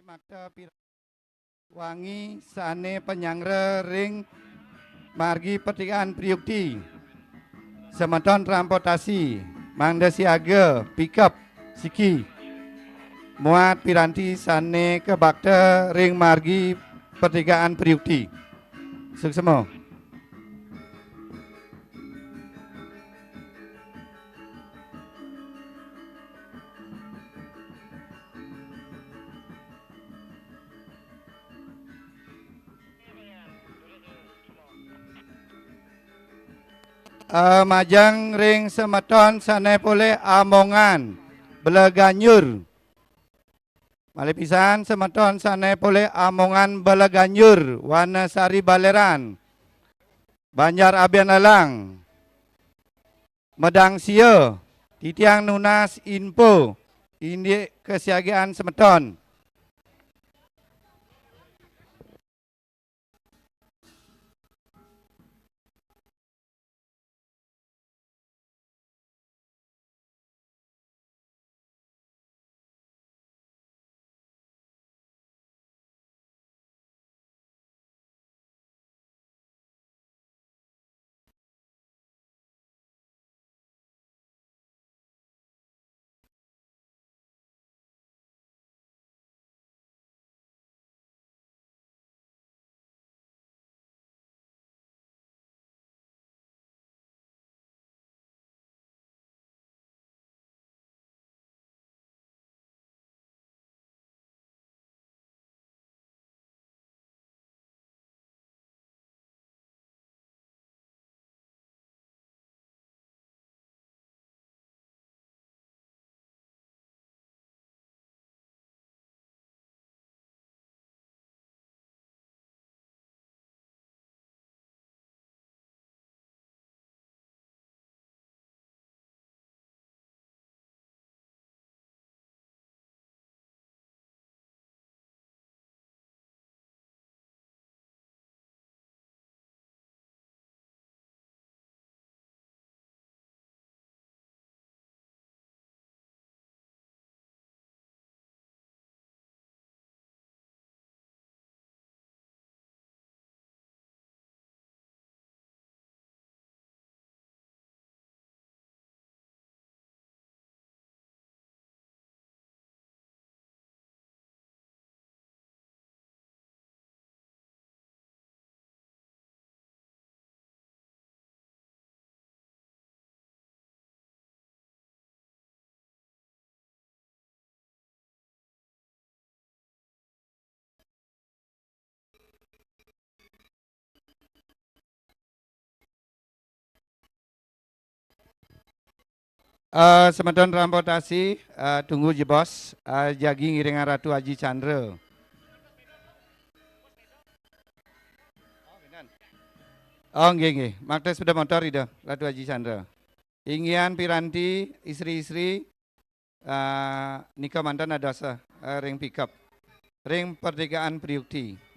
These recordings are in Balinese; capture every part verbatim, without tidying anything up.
makta pir-, wangi sane panyanggra ring margi pertigaan priyukti. Semeton transportasi, mangda siaga, pickup, siki, muat piranti sane kabakta ring margi pertigaan priyukti. Suksma. Eh, majeng ring semeton sane polih Amongan, Belaganjur. Malih pisan semeton sane polih Amongan, Belaganjur, Wanasari Baleran, Banjar Abian Lalang, Medang Sia, titiang nunas info indik kesiagaan semeton. Eh, semeton transportasi, eh, tunggu ja, Bos. Eh, jagi ngiringang Ratu Aji Chandra. Oh, nggih, nggih. Makta sepeda motor Ida, Ratu Aji Chandra. Inggihan piranti, istri-istri, eh, nika manten adosa, eh, ring pickup. Ring pertigaan Priyukti.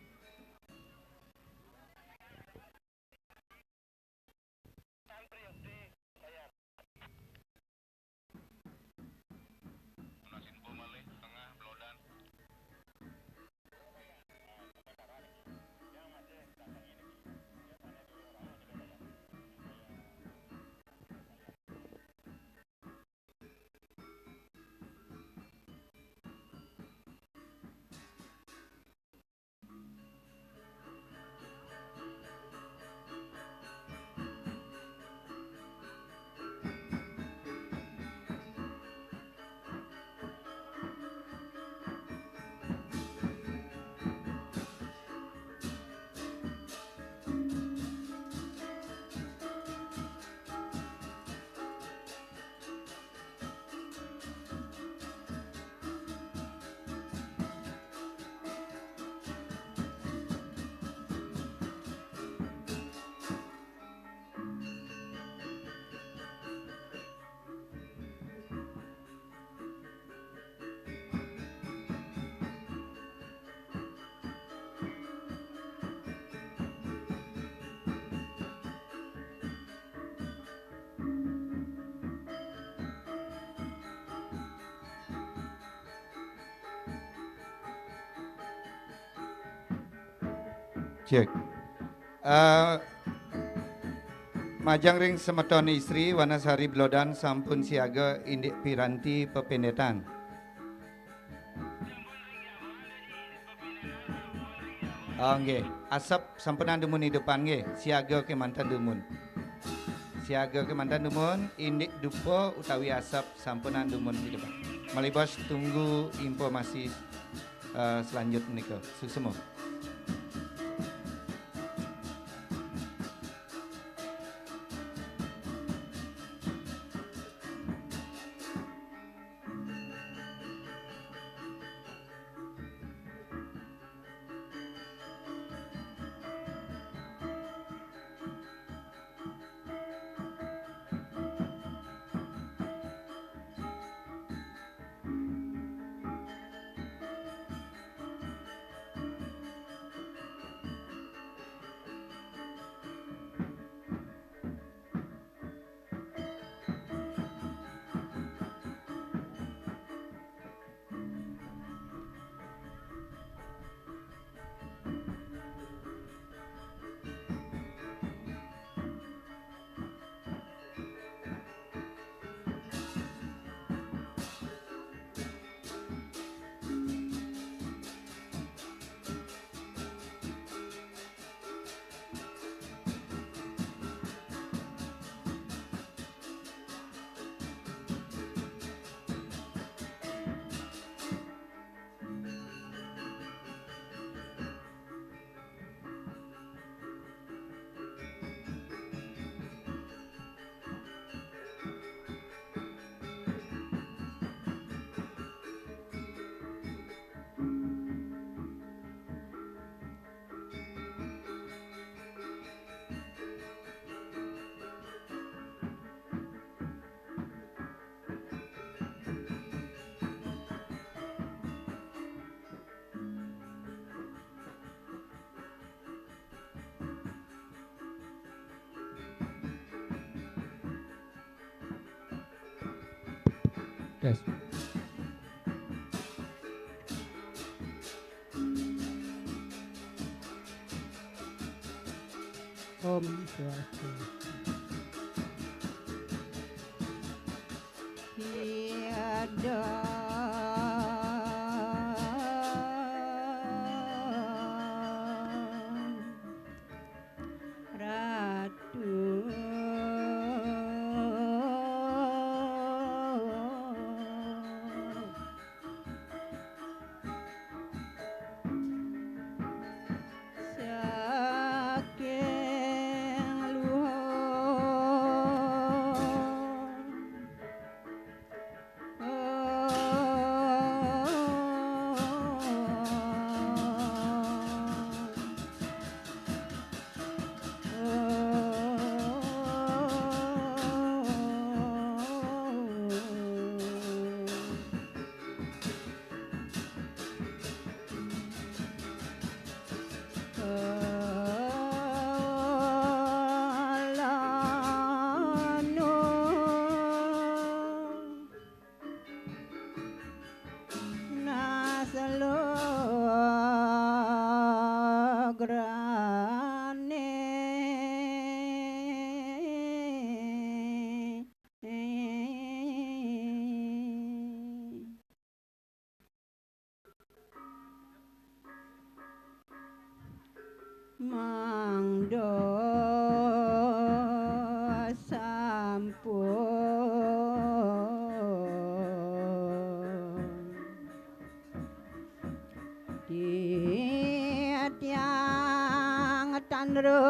Cek. Eh, majeng ring semeton istri, Wanasari Blodan sampun siaga indik piranti pependetan. Oh, nggih. Asep sampunang dumun idupan, nggih. Siaga kemanten dumun. Siaga kemanten dumun, indik dupa utawi asep sampunang dumun idupan. Malih bos tunggu informasi, eh, selanjut menika. Suksema. Tes. Om Swastiastu. Tiada ratu. Saking luhur. Mangda sampun titiang tanrung.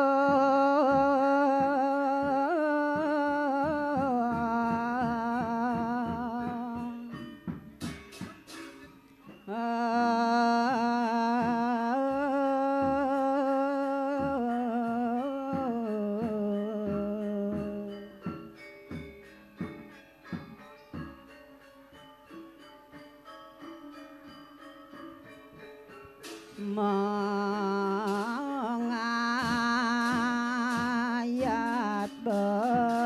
Mangayat bang.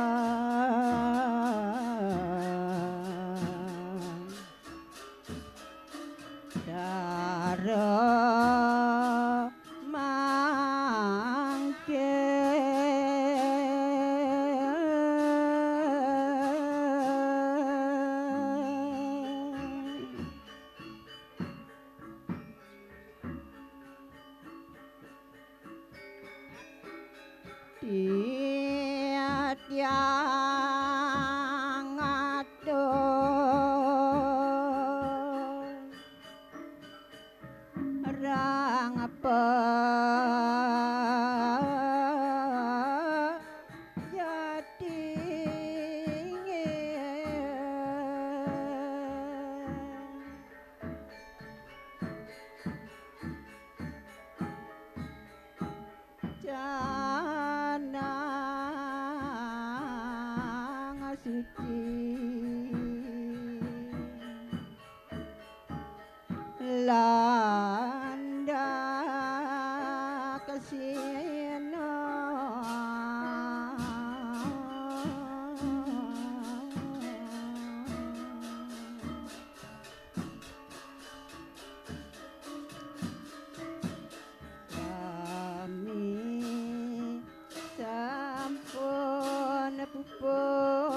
Dara ma Titiang atur rang apa jadi Canang suci landak sina. Kami sampun pupuk.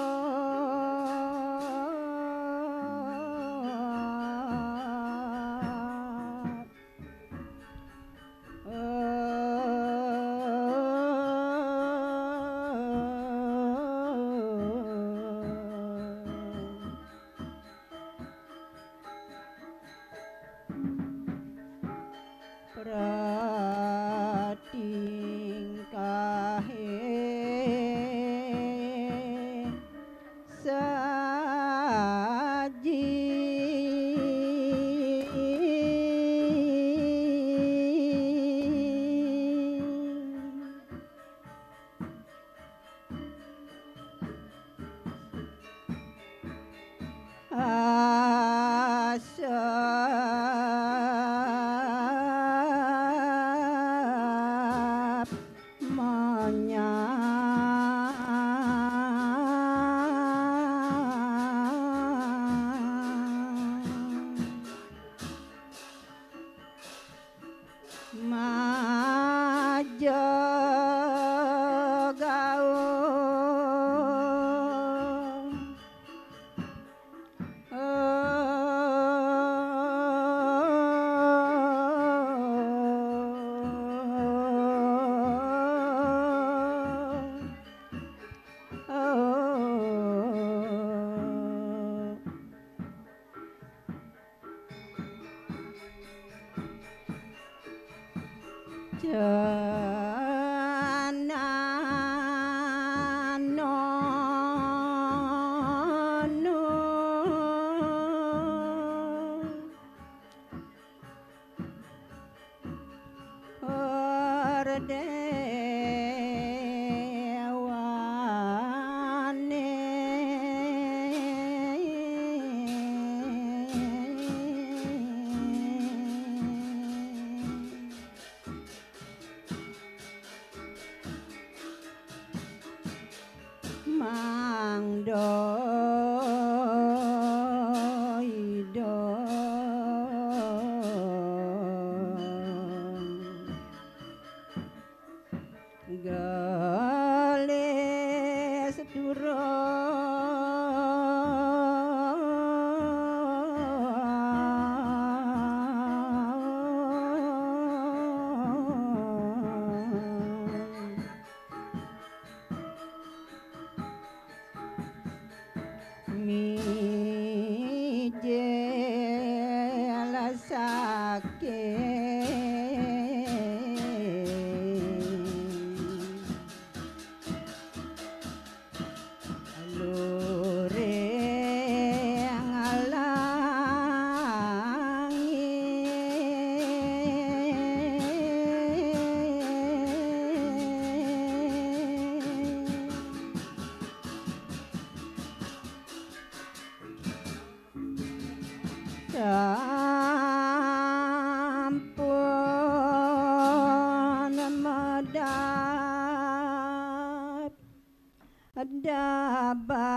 Pratingkahe saji. Asap monyang. Maja gaul. Mangda ida galih sedurung. Mijil saking luring langit. Sampun medap dabar.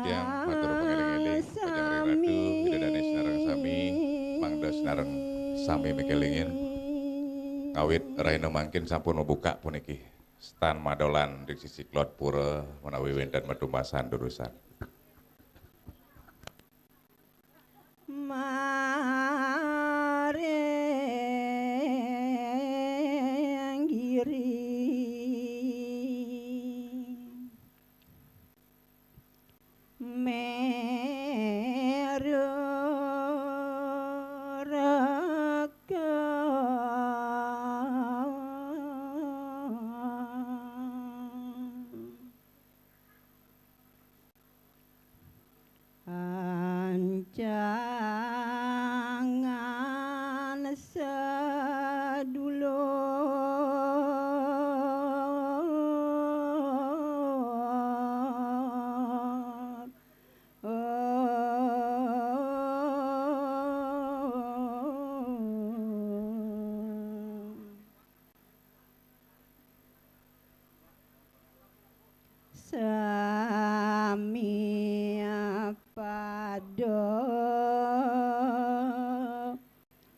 Titiang matur pangeling-eling, panjang ring ratu, sami. Ida dané sareng sami, mangda sinareng sami mikelingin. Ngawit rahina mangkin sampun mabukak puniki. Stan madolan ring sisi kelod pura menawi wénten matumbasan durusang. Maring Aduh,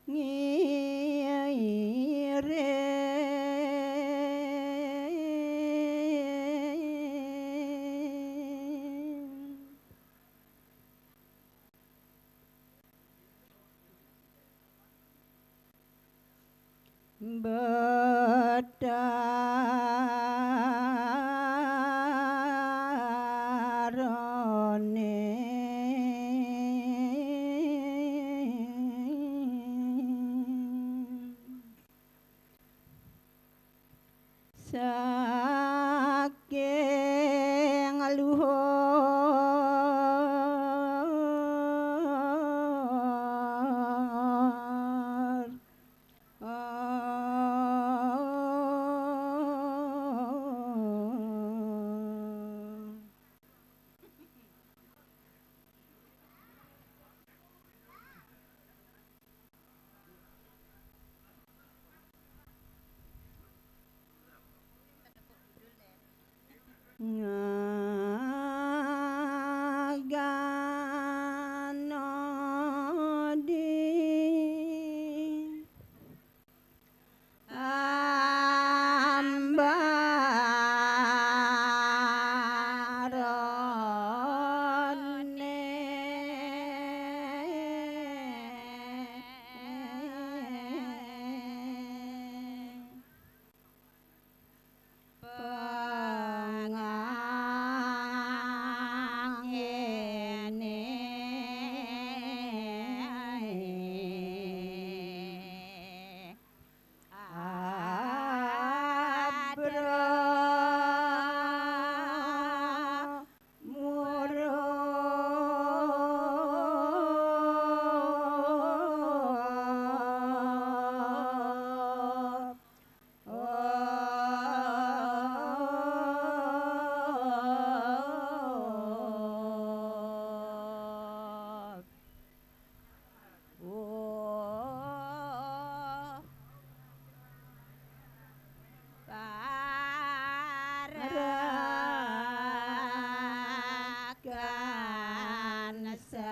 ngiring. Betara ning saking luhur. Ngaganodi ambarone. Pangangene abra muruk. Parakan sa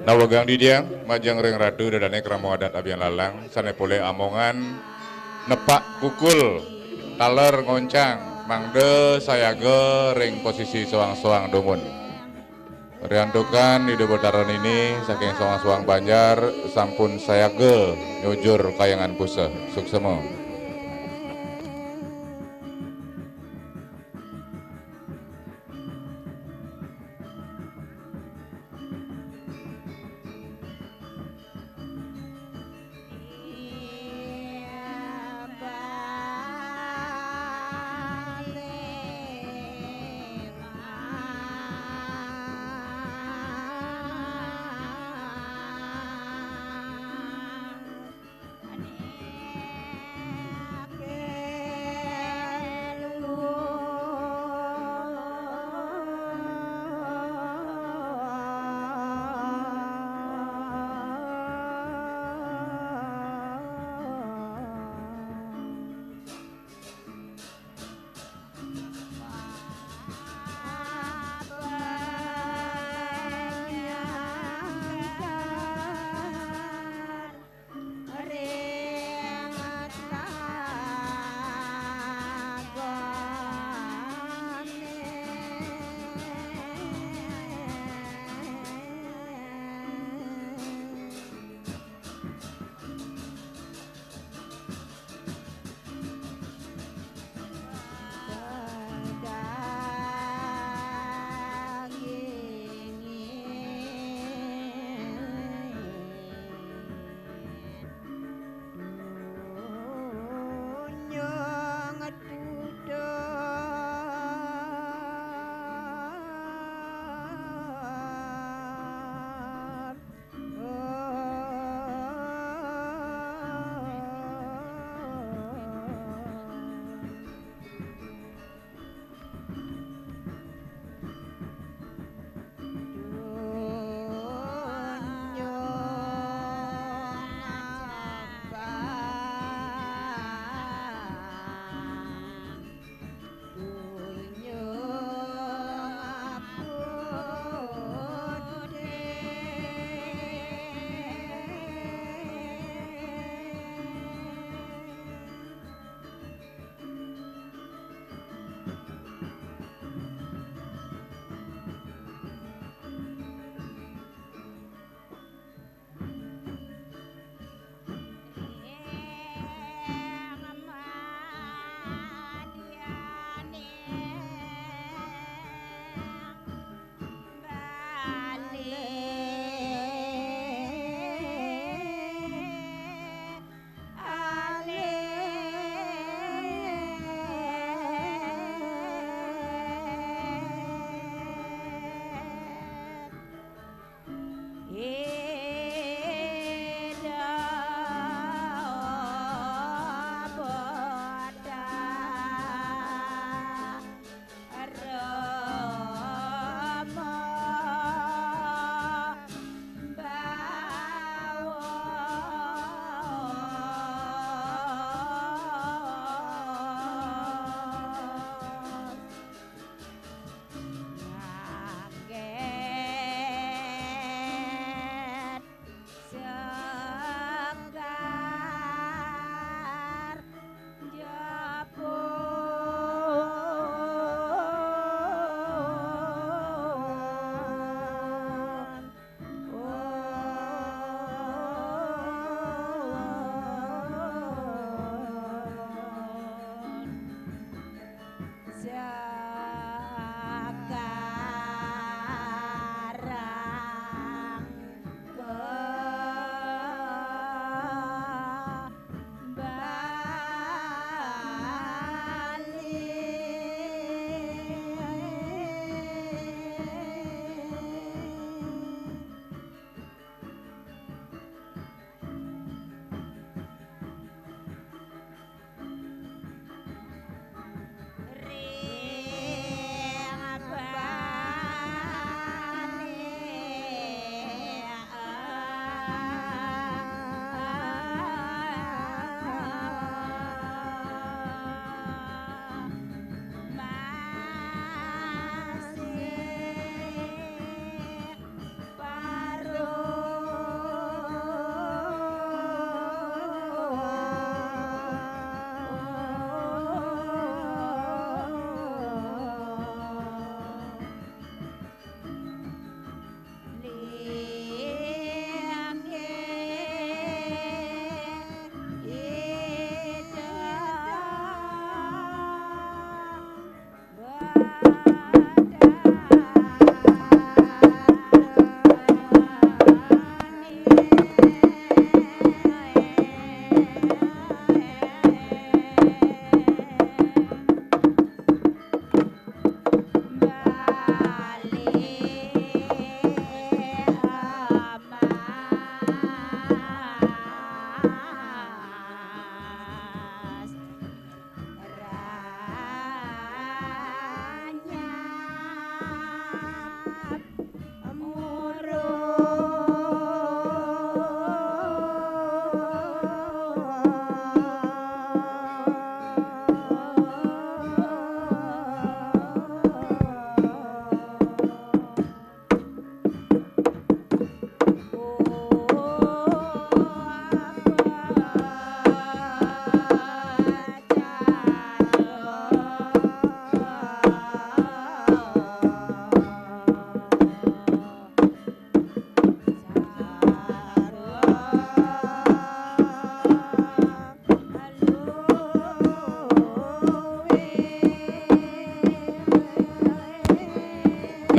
Nawegang didiang majeng ring ratu dadane krama adat Abian Lalang sane polih amongan nepak kukul taler ngoncang mangda sayaga ring posisi soang-soang dumun. Riantukan Ida Betara Nini saking soang-soang banjar sampun sayaga nyujur kayangan pusa. Suksema.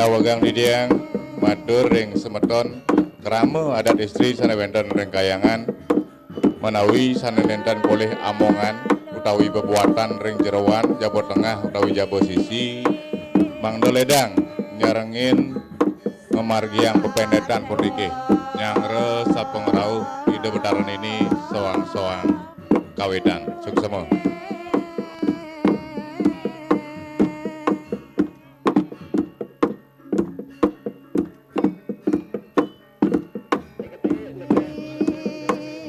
Awegang titiang matur ring semeton krama adat istri sane wenten ring kayangan, menawi sane nenten polih amongan utawi bebuatan ring jeroan jaba tengah utawi jaba sisi, mangda ledang nyarengin ngamargiang pependetan puniki. Nyanggra sapangrauh Ida Betara Nini soang-soang kawitan. Suksema.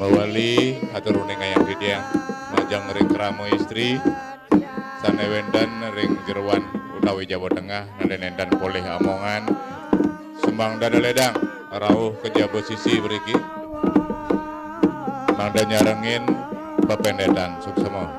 Mawali atur uning ayang titiang majeng ring krama istri sane wenten ring jeroan utawi jaba tengah nenten nenten polih amongan, sumangdana ledang rauh ka jaba sisi mriki, mangda nyarengin pependetan. Suksema.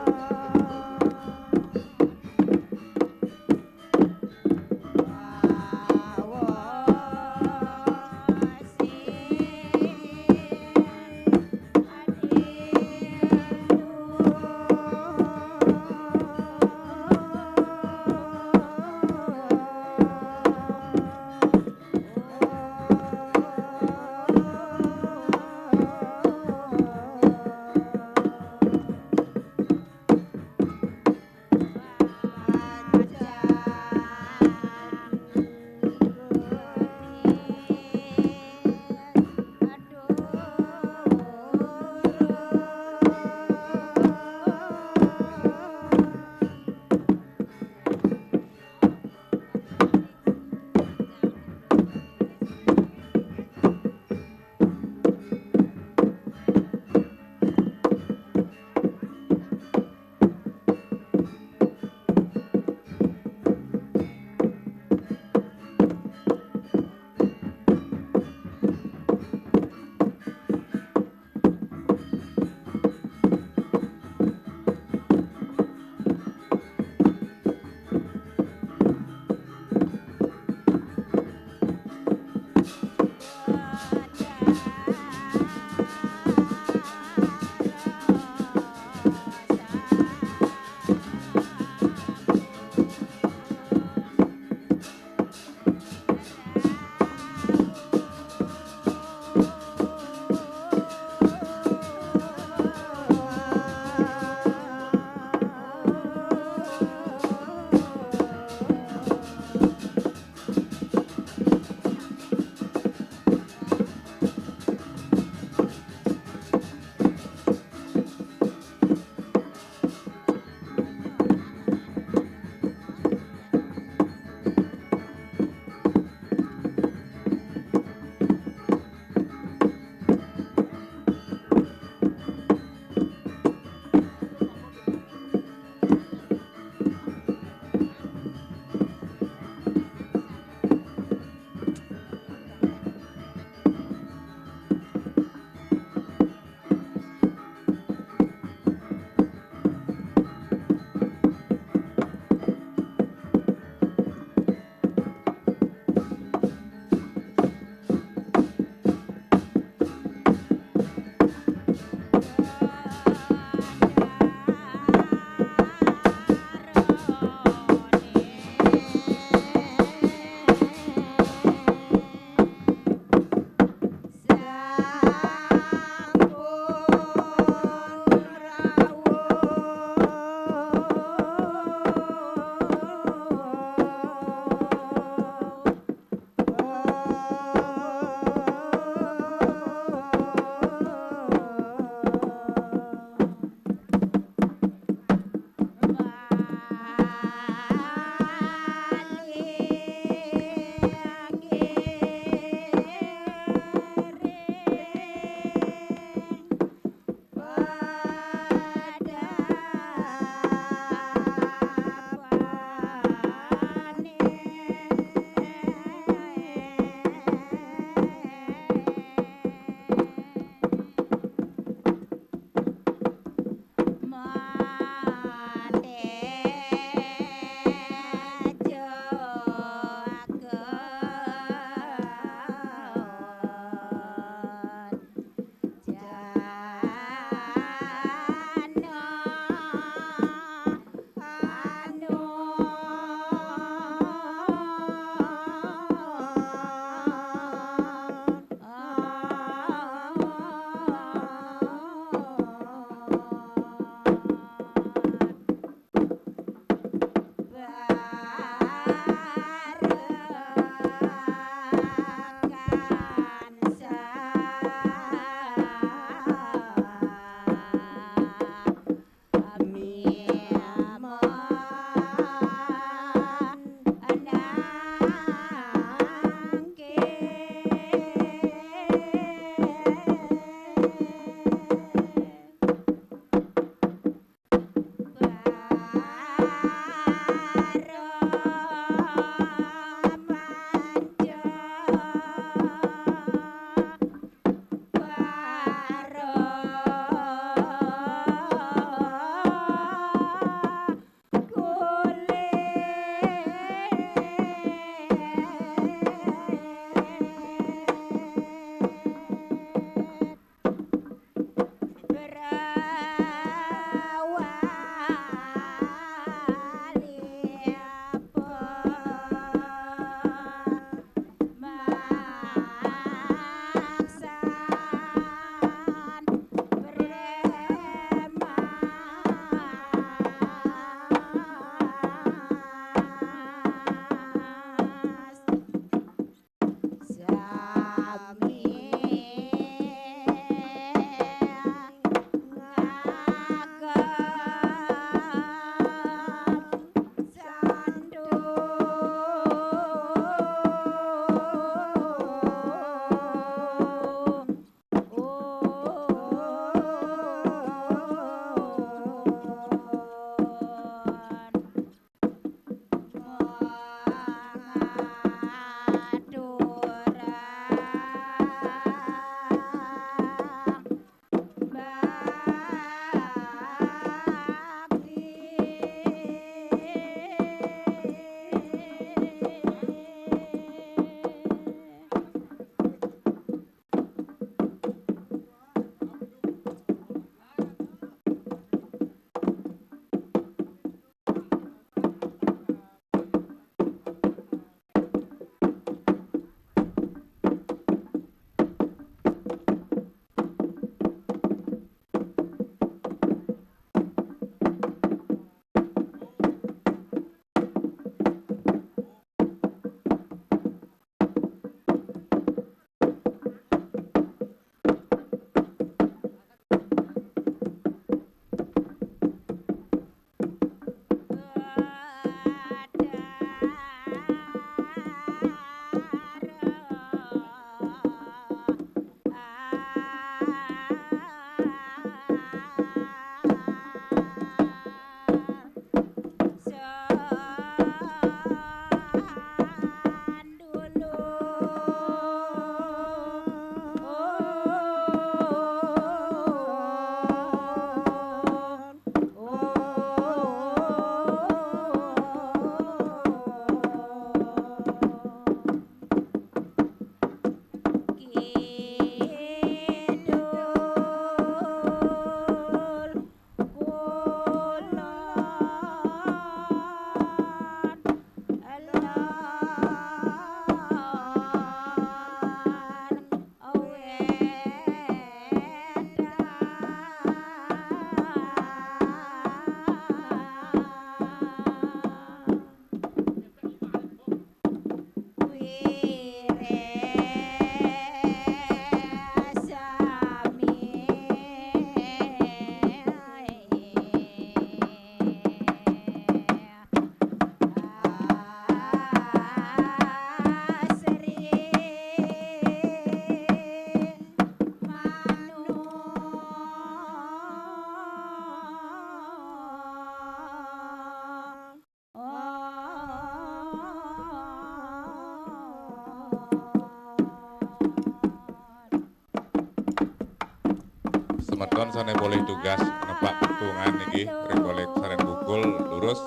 Semeton sané polih tugas nepak petungan niki, ring polih sareng bukul lurus,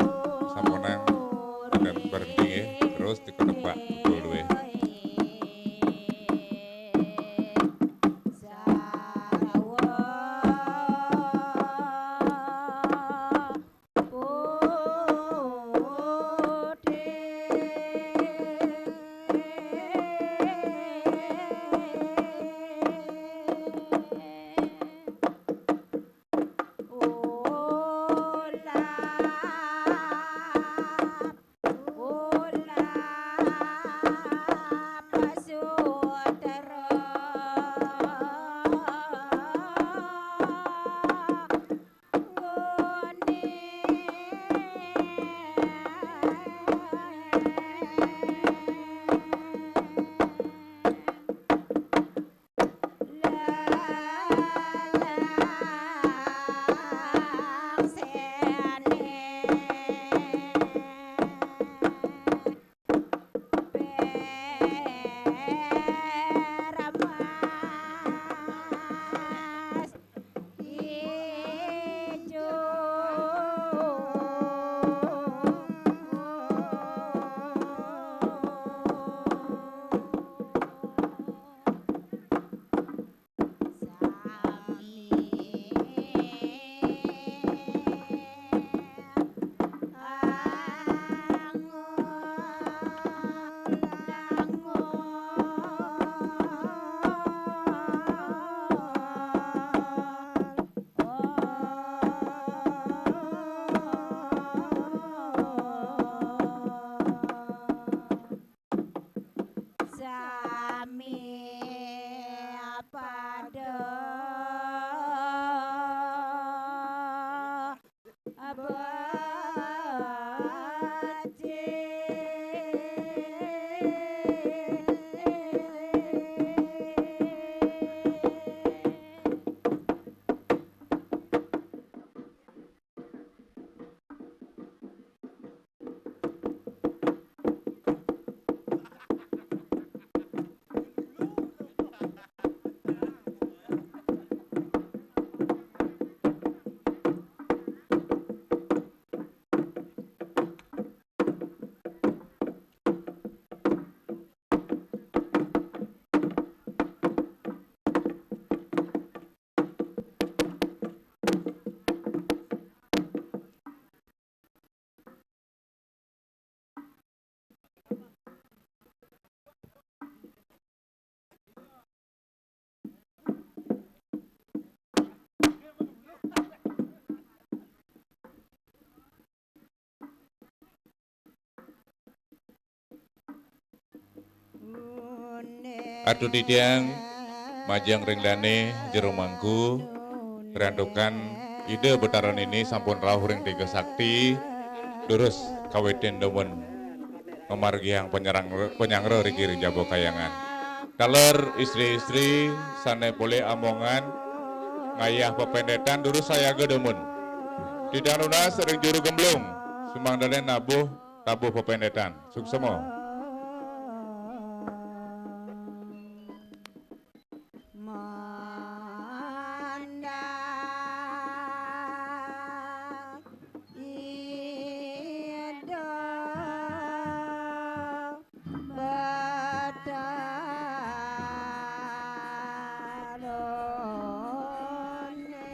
sampunang dan berhenti nggih, terus dikenepak bukul luwih. Sami pada abadi. Atu titiang majeng ring dané jero mangku, rantukan Ida Betara Nini sampun rauh ring tiga sakti, durus kawitin dumun mamargiang panyerang, panyanggra riki ring jaba kahyangan. Taler istri-istri sané polih amongan ngayah pependetan durus sayaga dumun. Titiang nunas ring juru gemblung, sumangdané nabuh tabuh pependetan. Suksema. Manda Ida Betara Nini.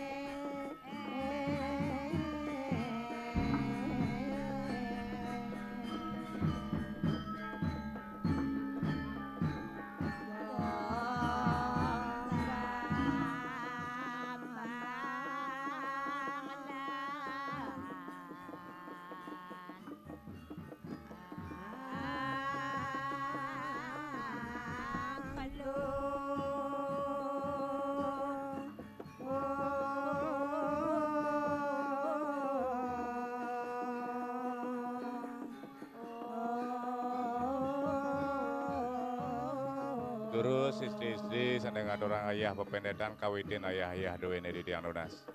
Durus istri-istri sané ngaturang ayah pependetan kawitin ayah-ayah duéné titiang nunas.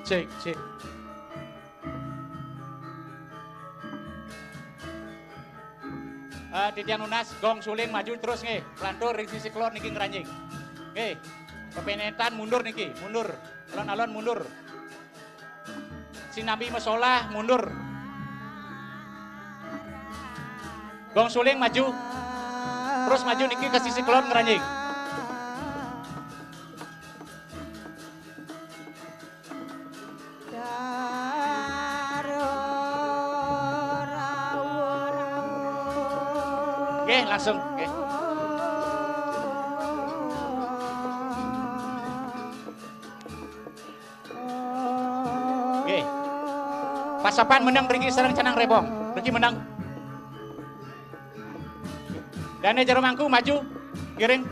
Cek, cek. Eh, titiang nunas, gong suling maju terus nggih. Pelantur ring sisi kelod niki ngranjing. Nggih. Pepenetan mundur niki, mundur. Alon-alon mundur. Sinambi masolah mundur. Gong suling maju. Terus maju niki ke sisi kelod ngranjing. Nggih, langsung. Nggih. Nggih. Pasapan menang mriki sareng Canang Rebong. Mriki menang. Dane Jero Mangku maju, ngiring.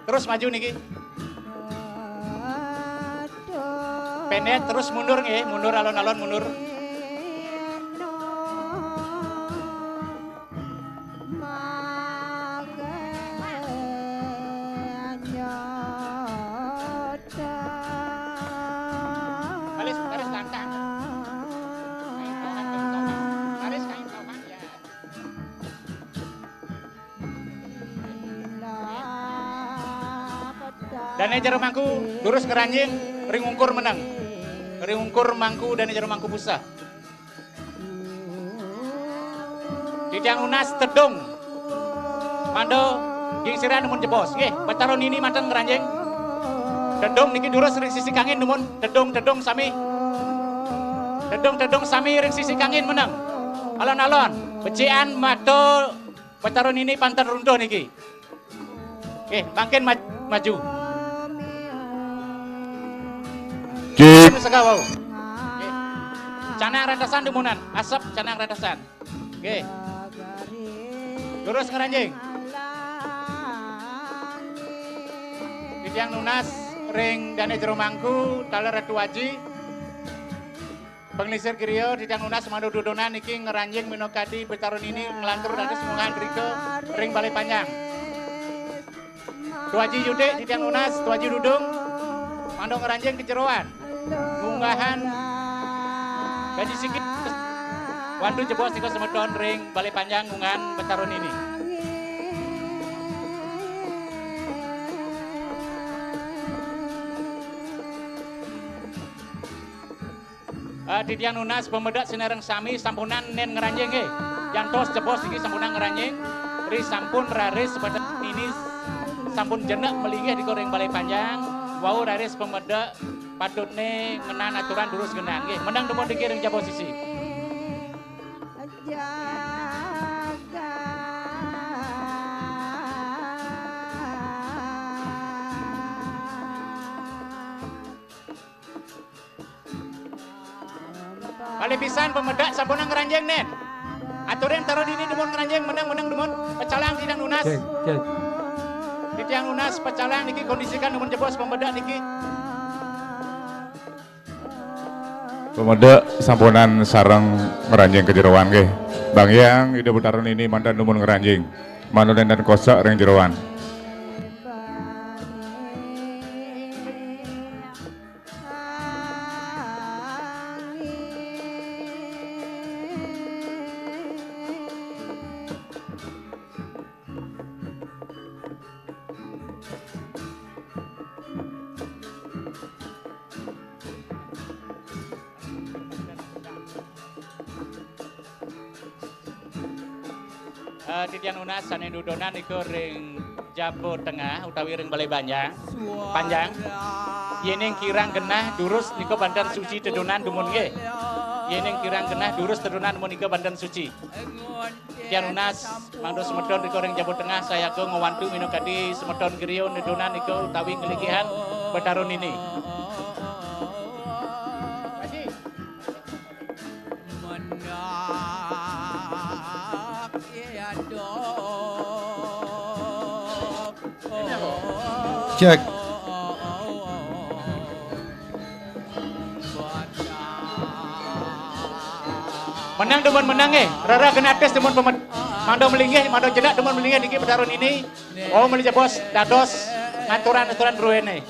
Terus maju niki. Pendek terus mundur nggih, mundur alon-alon mundur. Baris, baris lantang. Baris kain topan, ya. Dane Jero Mangku, durus ngranjing, ring ungkur meneng. Ring ungkur Mangku, Dane Jero Mangku Puseh. Titiang nunas tedung. Mangda gingsiran dumun jebos. Nggih, Betara Nini manten ngranjing. Tedung niki durus ring sisi kangin dumun. Tedung, tedung sami. Tedung, tedung sami ring sisi kangin meneng. Alon-alon. Becikan mata Betara Nini panten runtuh niki. Nggih, mangkin maj-, maju. Cek. Sega wau. Nggih. Canang rantesan dumunan, asep canang rantesan. Nggih. Lurus ngranjing. Titiang nunas ring Dane Jero Mangku, taler Ratu Aji. Panglingsir griya titiang nunas mangda dudonan niki ngranjing minakadi Betara Nini nglantur dados munggah drika ring Balai Panjang. Tuaji Yudik titiang nunas, Tuaji Dudung mangda ngranjing ka jeroan. Munggahan gaji sikit. Wantu jebos nika semeton ring Balai Panjang munggahan Betara Nini. Eh, titiang nunas pamedek sinareng sami sampunang nen ngranjing nggih. Jantos jebos niki sampunang ngranjing. Ri sampun raris Betara Nini sampun jenek malinggih di ring Balai Panjang. Wau raris pamedek patutne ngenan aturan durus genah nggih. Meneng dumun niki ring jaba sisi. Malih pisan pamedek sampunang ngranjing nen. Aturin Betara Nini dumun ngranjing, meneng-meneng dumun pecalang titiang nunas. Oke, oke. Titiang nunas pecalang niki kondisikan dumun jebos pamedek niki. Pamedek sampunang sareng ngranjing ka jeroan nggih. Bang Hyang Ida Betara Nini manten dumun ngranjing. Manut enten kosek ring jeroan. Titiang nunas sané dudonan nika ring Jaba Tengah utawi ring Balé Banjang, Panjang. Yéning kirang genah durus nika banten suci tedunan dumun nggih. Yéning kirang genah durus tedunan dumun nika banten suci. Titiang nunas mangda semeton nika ring Jaba Tengah sayaga ngwantu minakadi semeton griya nedunan nika utawi nglinggihang Betara Nini. Cek. Menang dumun menang nggih. Rara genah tes dumun pemet. Mangda melinggih, mangda jenak dumun melinggih niki Betara Nini. Oh, malih jebos dados ngaturan-aturan druéné.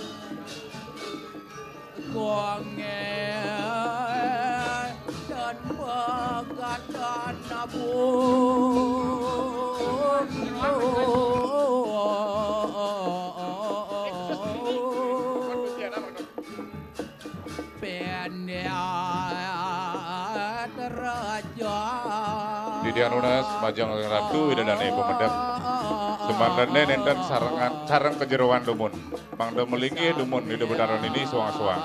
Titiang nunas majeng Ratu Ida Dané pamedem. Semanten nénten sarengan sareng kajeroan dumun. Mangda melinggih dumun Ida Betara Nini soang-soang.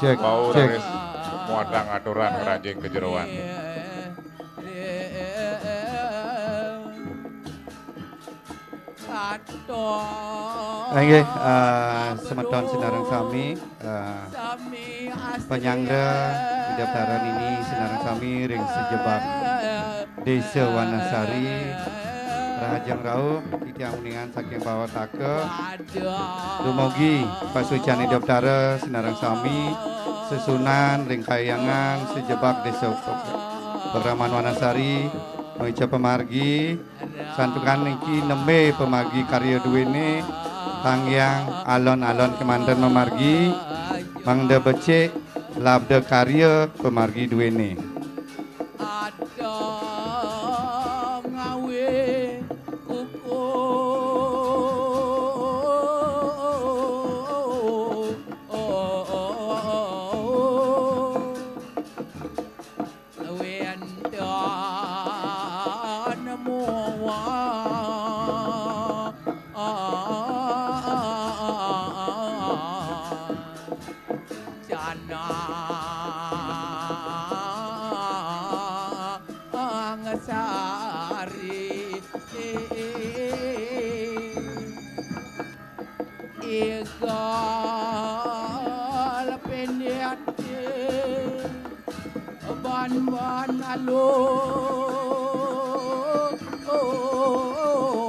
Cek, Wau cek. Raris muatang aturan ngranjing kajeroan. Inggih, eh, semeton sinareng sami, eh, panyangga Ida Betara Nini sinareng sami ring sajebag Désa Wanasari, rahajeng rauh titiang uningan saking Pawataka dumugi pasucian Ida Betara sinareng sami, sesuunan ring kahyangan sajebag Désa Pakraman Wanasari, maica pamargi, santukan niki nembé pamargi karya duéné, tanggiang alon-alon kémanten mamargi, mangda becik labda karya pamargi duéné.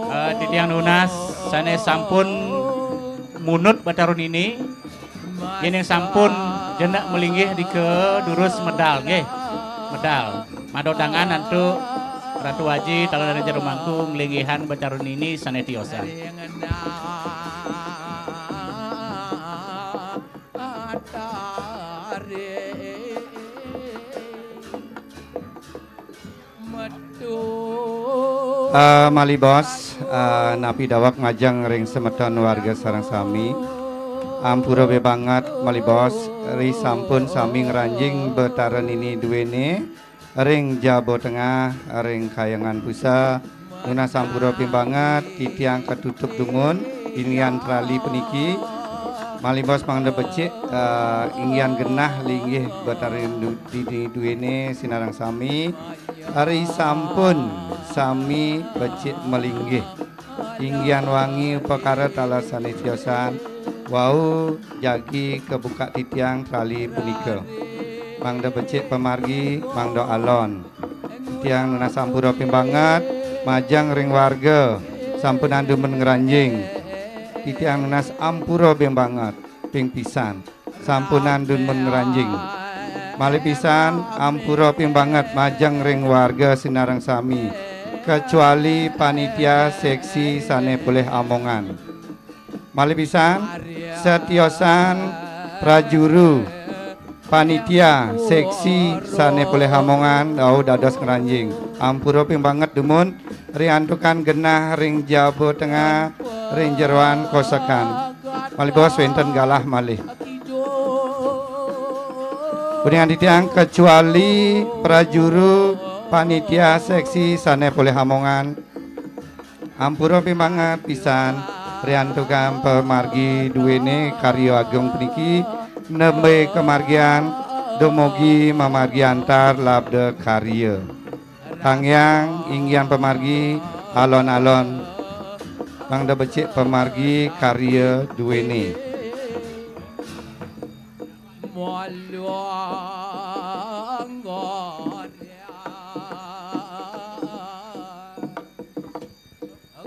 Eh, titiang nunas sané sampun munut Betara Nini, yéning sampun jenek malinggih dika durus medal nggih. Medal. Mangda dangan antuk Ratu Aji, taler jero mangku nglinggihan Betara Nini sané tiosan. Eh, malih bos, eh, napi daweg majeng ring semeton warga sareng sami. Ampura bé banget malih bos, ri sampun sami ngranjing Betara Nini duéné ring Jaba Tengah, ring Kahyangan Pusa. Nunas ampura ping banget, titiang katutup dumun inggihan trali puniki. Malih bos mangda becik, eh, inggihan genah linggih Betara Nini duéné sinareng sami. Ari sampun sami becik malinggih. Inggihan wangi upakara taler sané tiosan, wau jagi kabukak titiang trali punika. Mangda becik pamargi, mangda alon. Titiang nunas ampura ping banget, majeng ring warga, sampunang dumun ngranjing. Titiang nunas ampura ping banget, ping pisan. Sampunang dumun ngranjing. Malih pisan, ampura ping banget majeng ring warga sinareng sami, kecuali panitia seksi sané polih amongan. Malih pisan, satiosan prajuru panitia seksi sané polih amongan, wau dados ngranjing. Ampura ping banget dumun, riantukan genah ring Jaba Tengah, ring jeroan kosekan. Malih bos wénten galah malih. Uningan titiang kecuali prajuru panitia seksi sané polih amongan. Ampura pimangat pisan, riantukan pamargi duene karya agung puniki, nembe kamargian dumugi mamargi antar labda karya. Tanggiang inggian pamargi alon-alon, mangda becik pamargi karya duene.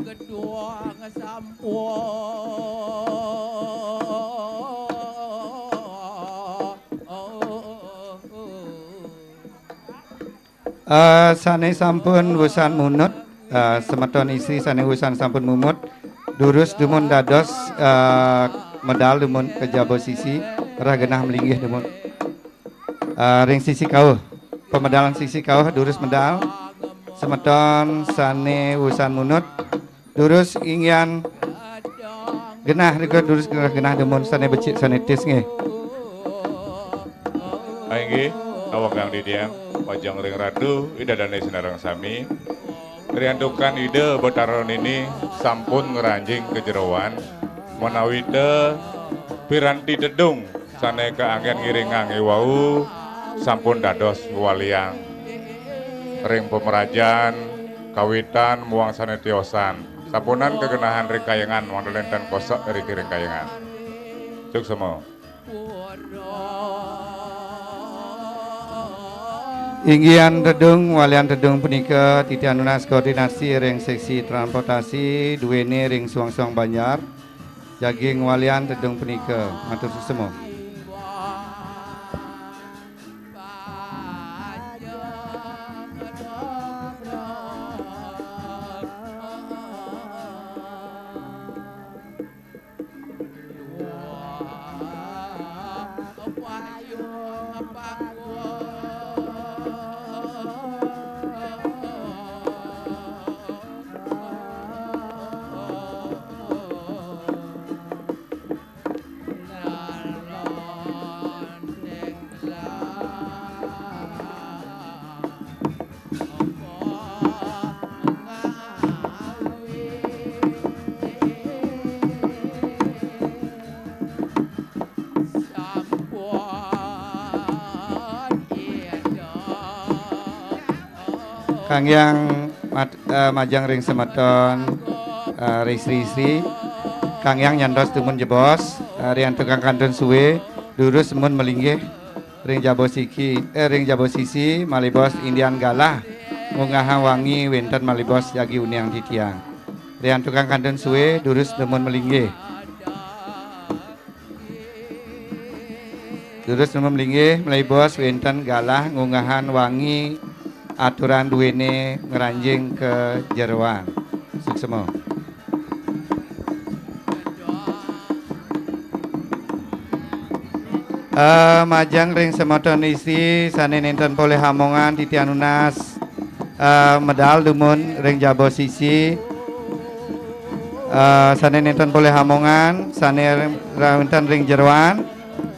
Gedung sampun. Eh, sane sampun wusan munut, eh, semeton istri sane wusan sampun mumut, durus dumun dados, eh, medal dumun ka jaba sisi, rah genah malinggih dumun. Eh, ring sisi kauh, pamedalan sisi kauh durus medal. Semeton sane wusan munut, durus inggian genah, nika durus genah, genah dumun sane becik sane tis nggih. Ah, inggih, awagang titiang, majeng ring Ratu, Ida Dane sinareng sami. Riantukan Ida Betara niki sampun ngranjing ka jeroan, menawita piranti tedung sane kaanggen ngiringang iwau sampun dados waliang ring pamrajan kawitan muang sane tiosan. Sampunang kagenahan ring kayangan, mangda nenten kosek ring, ring kayangan. Suksma. Inggian tedung, walian tedung punika titiang nunas koordinasi ring seksi transportasi duene ring suang-suang banjar. Jagi ngwalian tedung punika. Matur suksma. Kanggiang mat-, eh, majeng ring semeton, eh, ring istri-istri, kanggiang nyantos dumun jebos, eh, riantukan kantun sue, durus dumun malinggih ring jaba siki, eh, ring jaba sisi, malih bos inggian galah, ngunggahang wangi wenten malih bos jagi uniang titiang. Riantukan kantun sue, durus dumun malinggih. Durus dumun malinggih, malih bos wenten galah ngunggahang wangi aturan duene ngranjing ka jeroan. Suksma. Eh, majeng ring semeton istri sane nenten polih amongan titiang nunas, eh, medal dumun ring jaba sisi. Eh, sane nenten polih amongan, sane ra-, wenten ring jeroan,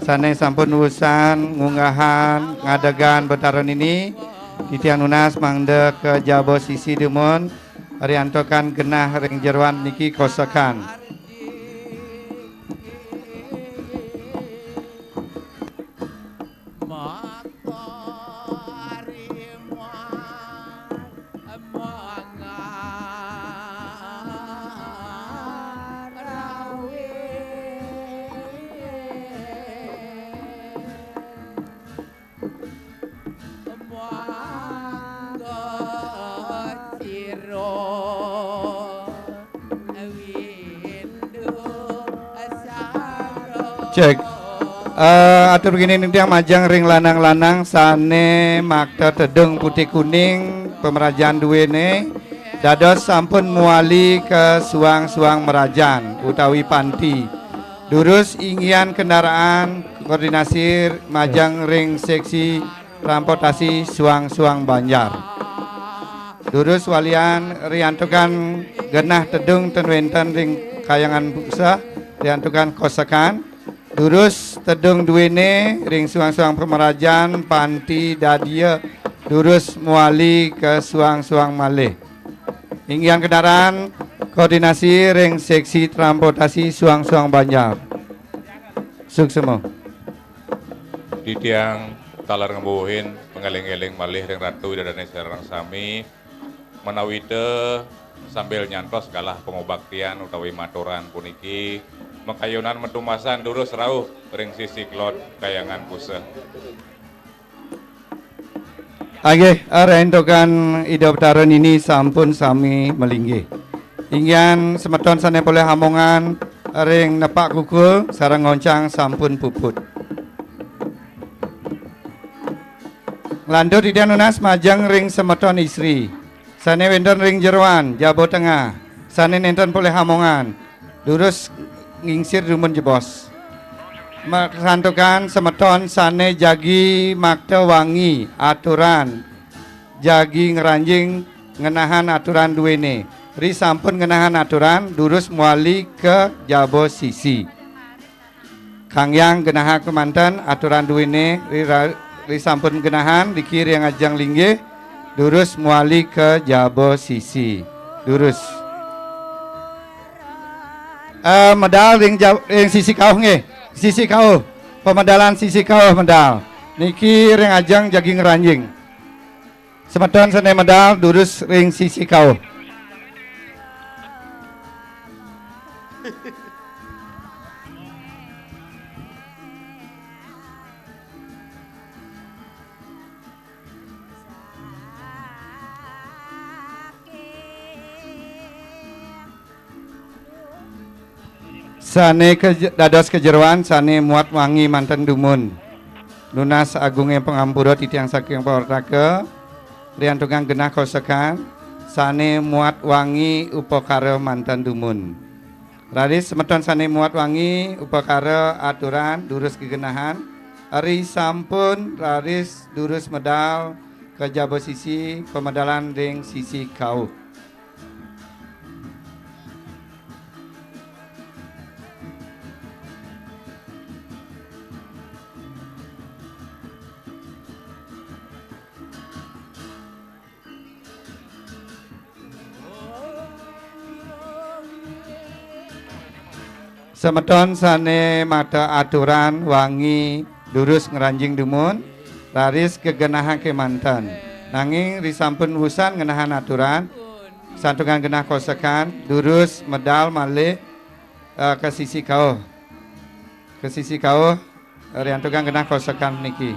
sane sampun usan ngunggahang ngadegang Betara niki, titiang nunas mangda ka jaba sisi dumun, riantukan genah ring jeroan niki kosekan. Cek. Eh, atur begini ning tiang majeng ring lanang-lanang sane makta tedung putih kuning pemerajan duene dados sampun muali ke suang-suang merajan utawi panti. Durus inggian kendaraan koordinasi majeng ring seksi transportasi suang-suang banjar. Durus walian riantukan genah tedung ten wenten ring kayangan buksa, riantukan kosekan. Durus tedung duene ring suang-suang pemerajan panti dadia durus muali ke suang-suang malih. Inggian kendaraan Koordinasi ring seksi transportasi suang-suang banjar. Suksma. Titiang taler ngembuhin pangeling-eling malih ring Ratu Ida Dane sareng sami, menawita sambil nyantos galah pangubaktian utawi maturan puniki, makayunan matumasan durus rauh ring sisi kelod Kayangan Pusa. Inggih, ring antukan Ida Betara nini sampun sami malinggih. Inggihan semeton sane polih amongan ring nepak kukul sareng ngoncang sampun puput. Nglantur titiang nunas majeng ring semeton istri sane wenten ring jeroan jaba tengah, sane nenten polih amongan, durus ngingsir dumun jebos. Masantukan semeton sane jagi makta wangi aturan, jagi ngranjing ngenahang aturan duene. Ri sampun ngenahang aturan, durus mawali ka jaba sisi. Kanggiang genahang kemanten aturan duene, ri ra-, ri sampun genahang, diki ring ajeng linggih, durus mawali ka jaba sisi. Durus. Eh, medal ring ja-, ring sisi kauh nggih. Sisi kauh. Pamedalan sisi kauh medal. Niki ring ajeng jagi ngranjing. Semeton sane medal durus ring sisi kauh. Sane ke-, dados kajeroan sane muat wangi manten dumun. Nunas agunge pangampura titiang saking pawartaka, riantukan genah kosekan, sane muat wangi upakara manten dumun. Raris semeton sane muat wangi upakara aturan durus gegenahan, ri sampun raris durus medal ka jaba sisi, pamedalan ring sisi kauh. Semeton sane makta aturan wangi durus ngranjing dumun, raris gegenahang kemanten. Nanging risampun wusan ngenahang aturan, santukan genah kosekan, durus medal malih, eh, ka sisi kauh. Ka sisi kauh, riantukan genah kosekan niki.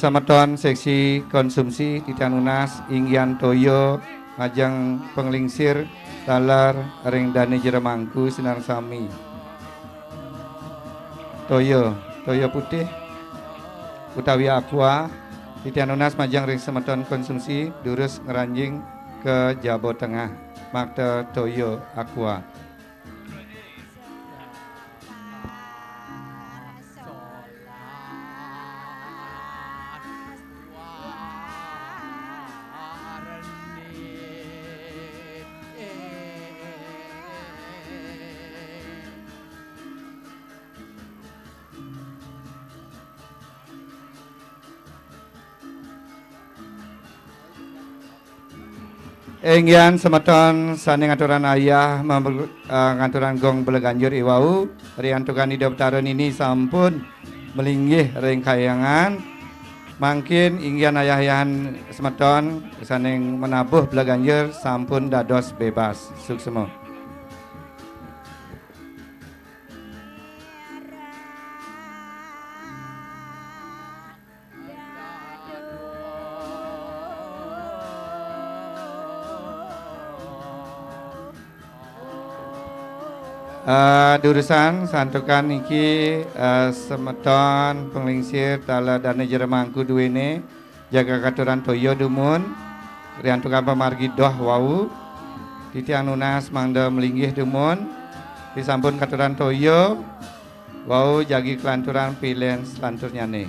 Semeton seksi konsumsi titiang nunas inggihan toya majeng panglingsir taler ring dane jero mangku sinareng sami. Toya, toya putih utawi aqua, titiang nunas majeng ring semeton konsumsi, durus ngranjing ka jaba tengah, makta toya aqua. Inggihan semeton sane ngaturang ayah, mem-, eh, ngaturang gong bleganjur iwau, riantukan Ida Betara nini sampun malinggih ring kayangan, mangkin inggihan ayah-ayahan semeton sane menabuh bleganjur sampun dados bebas. Suksma. Eh, durusang santukan niki, eh, semeton panglingsir taler dane jero mangku duene jaga katurang toya dumun, riantukan pamargi doh wau, titiang nunas mangda malinggih dumun, risampun katurang toya wau jagi kalanturang pilen salanturnyane.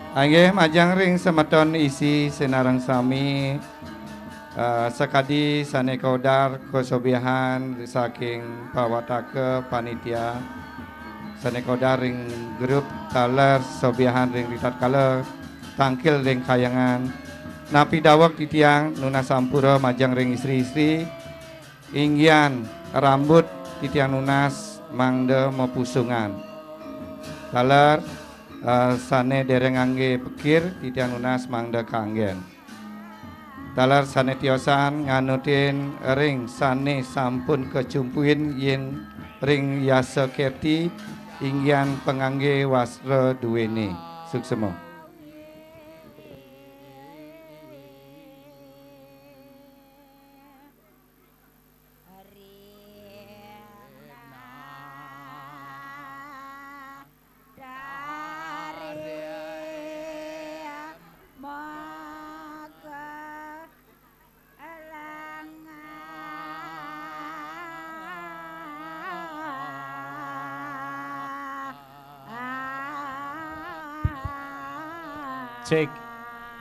Inggih majeng ring semeton isi sinareng sami, eh, sakadi sane kaudar kasobiahan saking pawataka panitia, sane kaudar ring grup taler sobiahan ring ritatkala tangkil ring kayangan. Napi daweg titiang nunas ampura majeng ring istri-istri, inggian rambut titiang nunas mangda mapusungan. Taler, eh, sane dereng ngangge pekir titiang nunas mangda kanggen. Taler sane tiosan nganutin ring sane sampun kacumpuin yen ring yasa kerti inggian pangangge wastra duene. Suksema. Cek.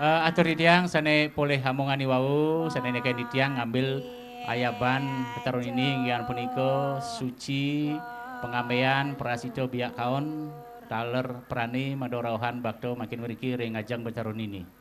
Eh, atur titiang sane polih amongan iwau, sane neken titiang ngambil ayaban Betara Nini, inggih punika suci, pangambean, prasida, biak kaon, taler prane, mada rauhan bakta mangkin mriki ring ajeng Betara Nini.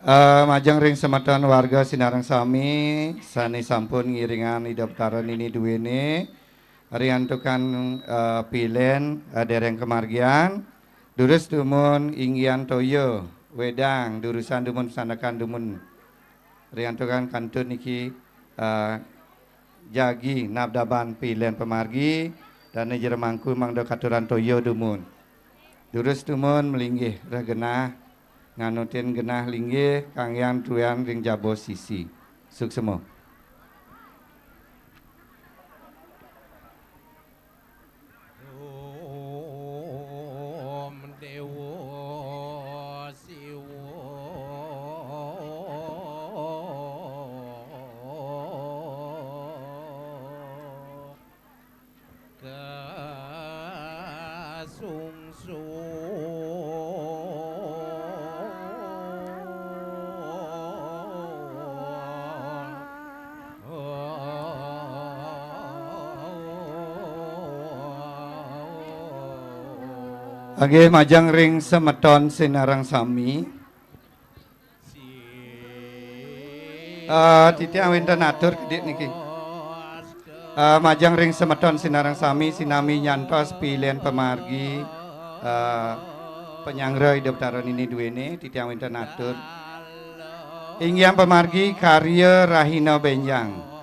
Eh, majeng ring semeton warga sinareng sami sane sampun ngiringang Ida Betara Nini duene, riantukan, eh, pilen, eh, dereng kamargiang, durus dumun inggian toya, wedang, durusan dumun, sandekan dumun. Riantukan kantun niki, eh, jagi nabdaban pilen pamargi, dane jero mangku mangda katuran toya dumun. Durus dumun malinggih reh genah, nganutin genah linggih kanggiang tuan ring jaba sisi. Suksema. Om Dewa Siwa. Kasungsu. Nggih, majeng ring semeton sinareng sami. Eh, titiang wenten atur kedik niki. Eh, majeng ring semeton sinareng sami, sinami nyantos pilen pamargi, eh, panyanggra Ida Betara Nini duene, titiang wenten atur. Inggian pamargi karya rahina benjang.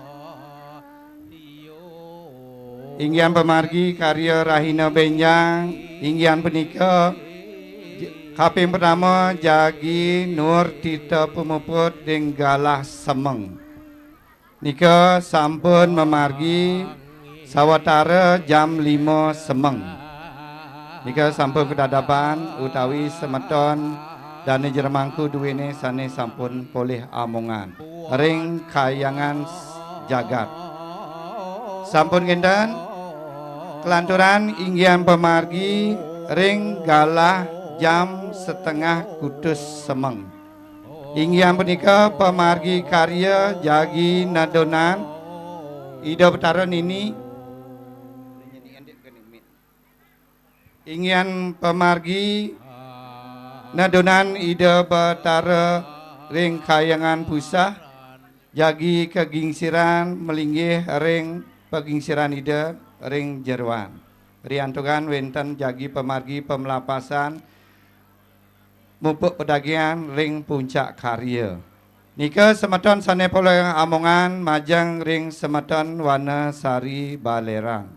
Inggian pamargi karya rahina benjang, inggian punika j-, kaping pertama jagi Nur Tita Pumuput ring Galah Semeng. Nika sampun mamargi sawatara jam lima semeng. Nika sampun kadadaban utawi semeton dane jero mangku duene sane sampun polih amongan ring kayangan s-, jagat. Sampun kenten, kelanturan inggian pamargi ring galah jam setengah kutus semeng. Inggian punika pamargi karya jagi nadonan Ida Betara Nini. Inggian pamargi nadonan Ida Betara ring kayangan pusah, jagi kagingsiran malinggih ring pagingsiran Ida ring jeroan. Riantukan wenten jagi pamargi pamlapasan mupuk padagingan ring puncak karya. Nika semeton sane polih amongan majeng ring semeton Wanasari Balerang.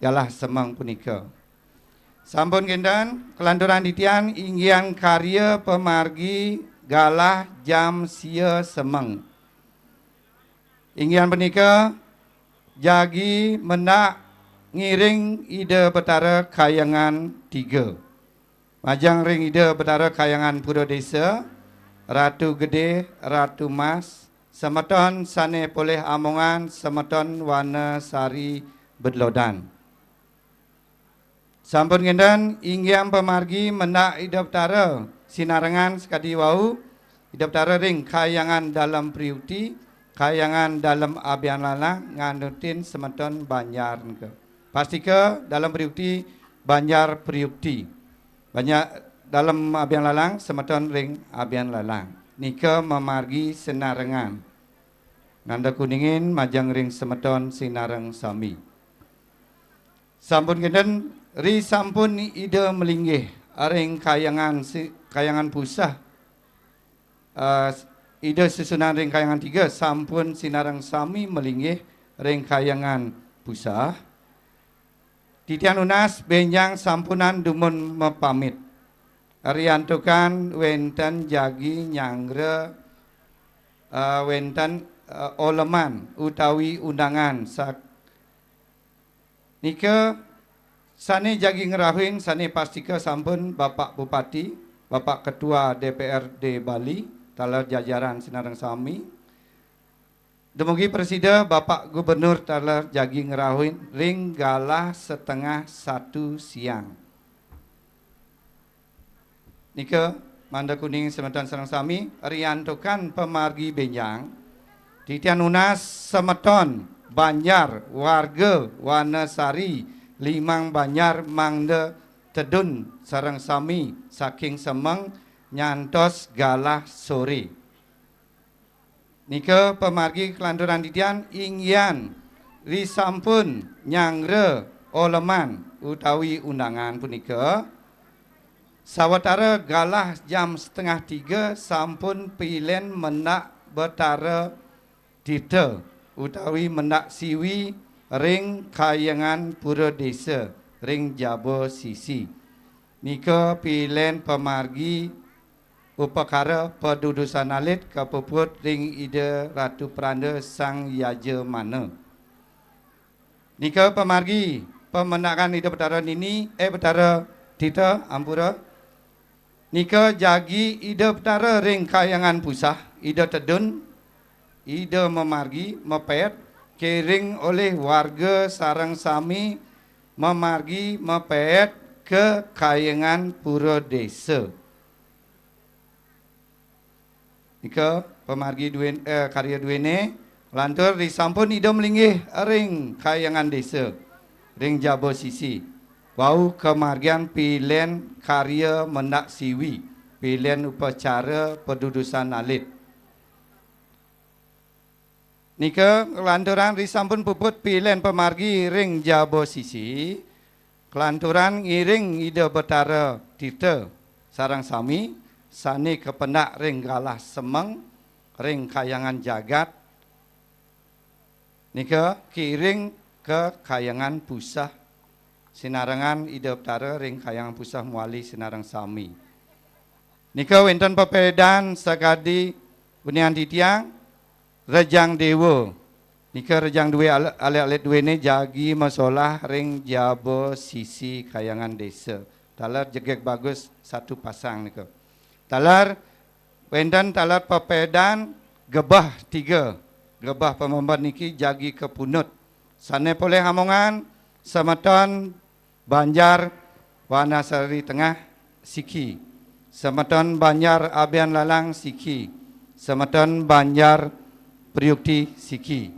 Galah semeng punika. Sampun kenten, kelanturan titiang inggian karya pamargi galah jam sia semeng. Inggian punika jagi mendak ngiring Ida Betara kayangan tiga. Majeng ring Ida Betara Kahyangan Pura Desa, Ratu Gedé, Ratu Mas, semeton sané polih amongan, semeton Wanasari Bedlodan. Sampun kénten, inggihan pamargi mendak Ida Betara sinarengan sakadi wau, Ida Betara ring Kahyangan Dalem Priukti, Kahyangan Dalem Abian Lalang nganutin semeton banjar nika. Pastika Dalem Priukti, banjar Priukti. Banjar Dalem Abian Lalang, semeton ring Abian Lalang. Nika mamargi sinarengan. Nanda kuningin majeng ring semeton sinareng sami. Sampun kénten, ri sampun Ida malinggih ring Kahyangan si-, Kahyangan Puseh, eh, Ida sesuunan ring Kahyangan Tiga, sampun sinareng sami malinggih ring Kahyangan Puseh. Titiang nunas bénjang sampunang dumun mapamit. Riantukan wénten jagi nyanggra, eh, wénten, eh, oleman utawi undangan sak-, nika sané jagi ngrauhin, sané pastika sampun Bapak Bupati, Bapak Ketua D P R D Bali, taler jajaran sinareng sami. Dumugi prasida Bapak Gubernur taler jagi ngrauhin ring galah setengah satu siang. Nika mangda kuning semeton sareng sami, riantukan pamargi bénjang, titiang nunas semeton banjar warga Wanasari limang banjar mangda tedun sareng sami saking semeng nyantos galah soré. Nika pamargi kalanturang titiang, inggihan risampun nyanggra oleman utawi undangan punika, sawatara galah jam setengah tiga sampun pilen mendak Betara Tirta utawi mendak siwi ring Kahyangan Pura Desa ring jaba sisi. Nika pilen pamargi upakara padudusan alit kapuput ring Ida Ratu Peranda Sang Yajamana. Nika pamargi pamendakan Ida Betara Nini, eh, Betara Tirta, ampura. Nika jagi Ida Betara ring Kahyangan Puseh, Ida tedun, Ida mamargi mapet, kiring olih warga sareng sami mamargi mapet ka Kahyangan Pura Desa. Nika pamargi duén-, eh, karya duéné, lantur risampun Ida malinggih ring Kahyangan Desa, ring jaba sisi. Wau kamargiang pilen karya mendak siwi, pilen upacara padudusan alit. Nika kalanturang risampun puput pilen pamargi ring jaba sisi, kalanturang ngiring Ida Betara Tirta sareng sami sané kapendak ring galah semeng ring Kahyangan Jagat, nika kiring ka Kahyangan Puseh sinarengan Ida Betara ring Kahyangan Puseh mawali sinareng sami. Nika wénten pepédan sakadi unian titiang, Rejang Déwa. Nika Rejang Déwa ale-, alit-alit duéné jagi masolah ring jaba sisi Kahyangan Desa. Taler jegég bagus satu pasang nika. Taler wénten taler pepédan gebeh tiga. Gebeh pamember niki jagi kapunut. Sané polih amongan, semeton Banjar Wanasari Tengah siki, semeton Banjar Abian Lalang siki, semeton Banjar Priukti siki.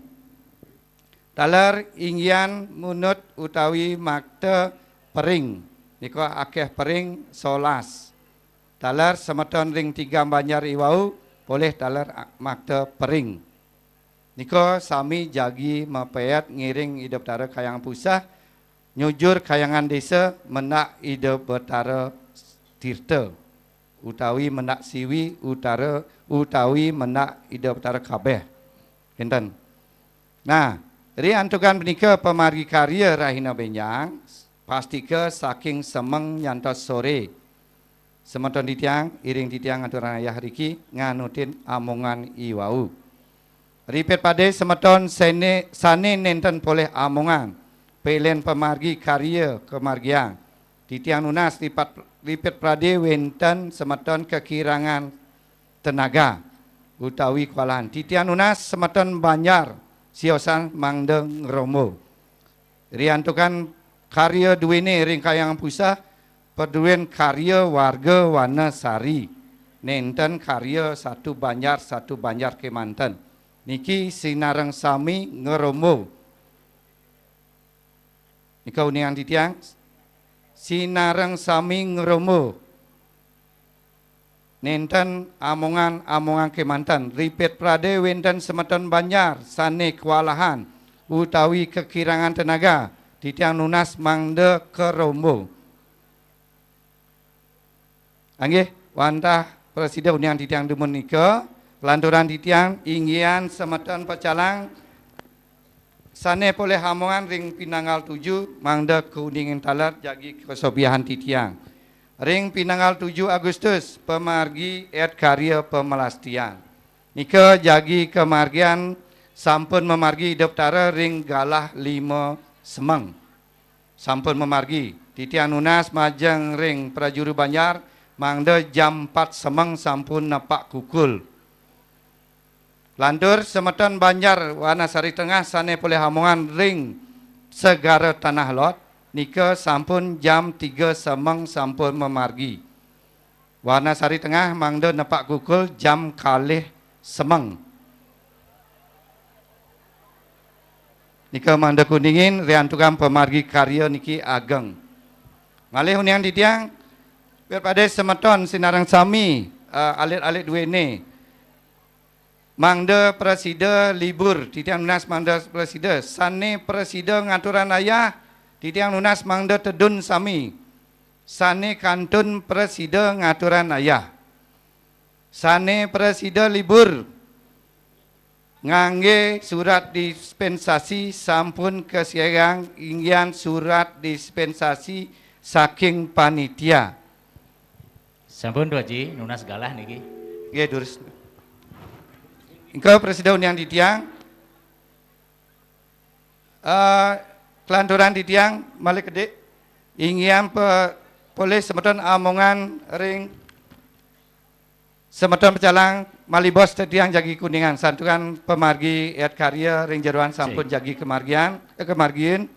Taler inggihan munut utawi makta pering, nika akéh pering solas. Taler semeton ring tigang banjar iwau polih taler a-, makta pering. Nika sami jagi mapet ngiring Ida Betara Kahyangan Puseh, nyujur Kahyangan Desa mendak Ida Betara Tirta, utawi mendak siwi utara, utawi mendak Ida Betara kabéh. Kénten. Nah, riantukan punika pamargi karya rahina bénjang, pastika saking semeng nyantos soré. Semeton titiang, iring titiang aturang ayah riki nganutin amongan iwau. Ripit padé semeton sané, sané nénten polih amongan, pilen pamargi karya kamargiang, Titiang nunas lipat, lipit prade wenten semeton kekirangan tenaga utawi kewalahan. Titiang nunas semeton Banjar siosan mangda ngrombo. Riantukan karya duene ring Kahyangan Puseh, paduen karya warga Wanasari. Nenten karya satu Banjar, satu Banjar kemanten. Niki sinareng sami ngrombo. Nika uningang titiang, sinareng sami ngrombo. Nenten amongan-amongan kemanten, lipit prade wenten semeton Banjar sane kewalahan utawi kekirangan tenaga, titiang nunas mangda ngrombo. Inggih, wantah prasida uningang titiang dumun nika, lanturang titiang inggihan semeton pecalang sane polih amongan ring pinanggal tujuh, mangda kauningin taler jagi kasobiahan titiang. Ring pinanggal tujuh Agustus, pamargi et karya pamelastian. Nika jagi kamargian sampun mamargi Ida Betara ring galah lima semeng. Sampun mamargi. Titiang nunas majeng ring prajuru Banjar, mangda jam empat semeng sampun nepak kukul. Lantur semeton Banjar Wanasari Tengah sane polih amongan ring Segara Tanah Lot, nika sampun jam tiga semeng sampun mamargi. Wanasari Tengah mangda nepak kukul jam kalih semeng. Nika mangda kauningin riantukan pamargi karya niki ageng. Malih uningang titiang, pipade semeton sinareng sami, eh, alit-alit duene. Mangda prasida libur, titiang nunas mangda prasida. Sane prasida ngaturang ayah, titiang nunas mangda tedun sami. Sane kantun prasida ngaturang ayah. Sane prasida libur ngangge surat dispensasi sampun kasiagang inggihan surat dispensasi saking panitia. Sampun, Tu Aji, nunas galah niki. Nggih, durus. Engka prasida uningang titiang. Eh, kelanturan titiang malih kedik. Inggihan pe-, polih semeton amongan ring semeton pecalang malih bos titiang jagi kuningan. Santukan pamargi et karya ring jeroan sampun jagi kemargian, eh, kemargiin.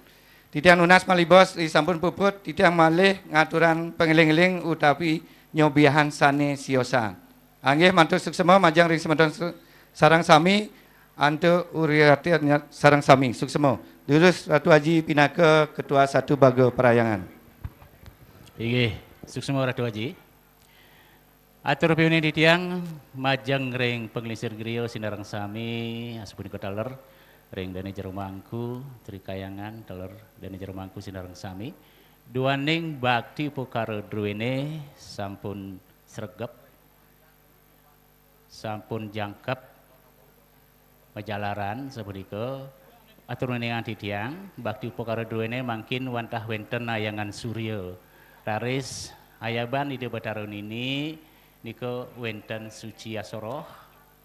Titiang nunas malih bos ri sampun puput, titiang malih ngaturang pangeling-eling utawi nyobiahang sane siosan. Inggih, mantuk suksema majeng ring semeton su-, sareng sami, antuk uratian sareng sami. Suksema. Durus Ratu Aji pinaka Ketua Satu Baga Parahyangan. Inggih, suksema Ratu Aji. Atur piuning titiang majeng ring panglingsir griya sinareng sami, asapunika taler ring Dane Jero Mangku, Tri Kahyangan, taler Dane Jero Mangku sinareng sami. Duaning bakti upakara druene sampun sregep, sampun jangkep, majalaran sapunika. Atur uningang titiang, bakti upakara druene mangkin wantah wenten nayangan surya. Raris ayaban Ida Batara Nini nika wenten suci asoroh,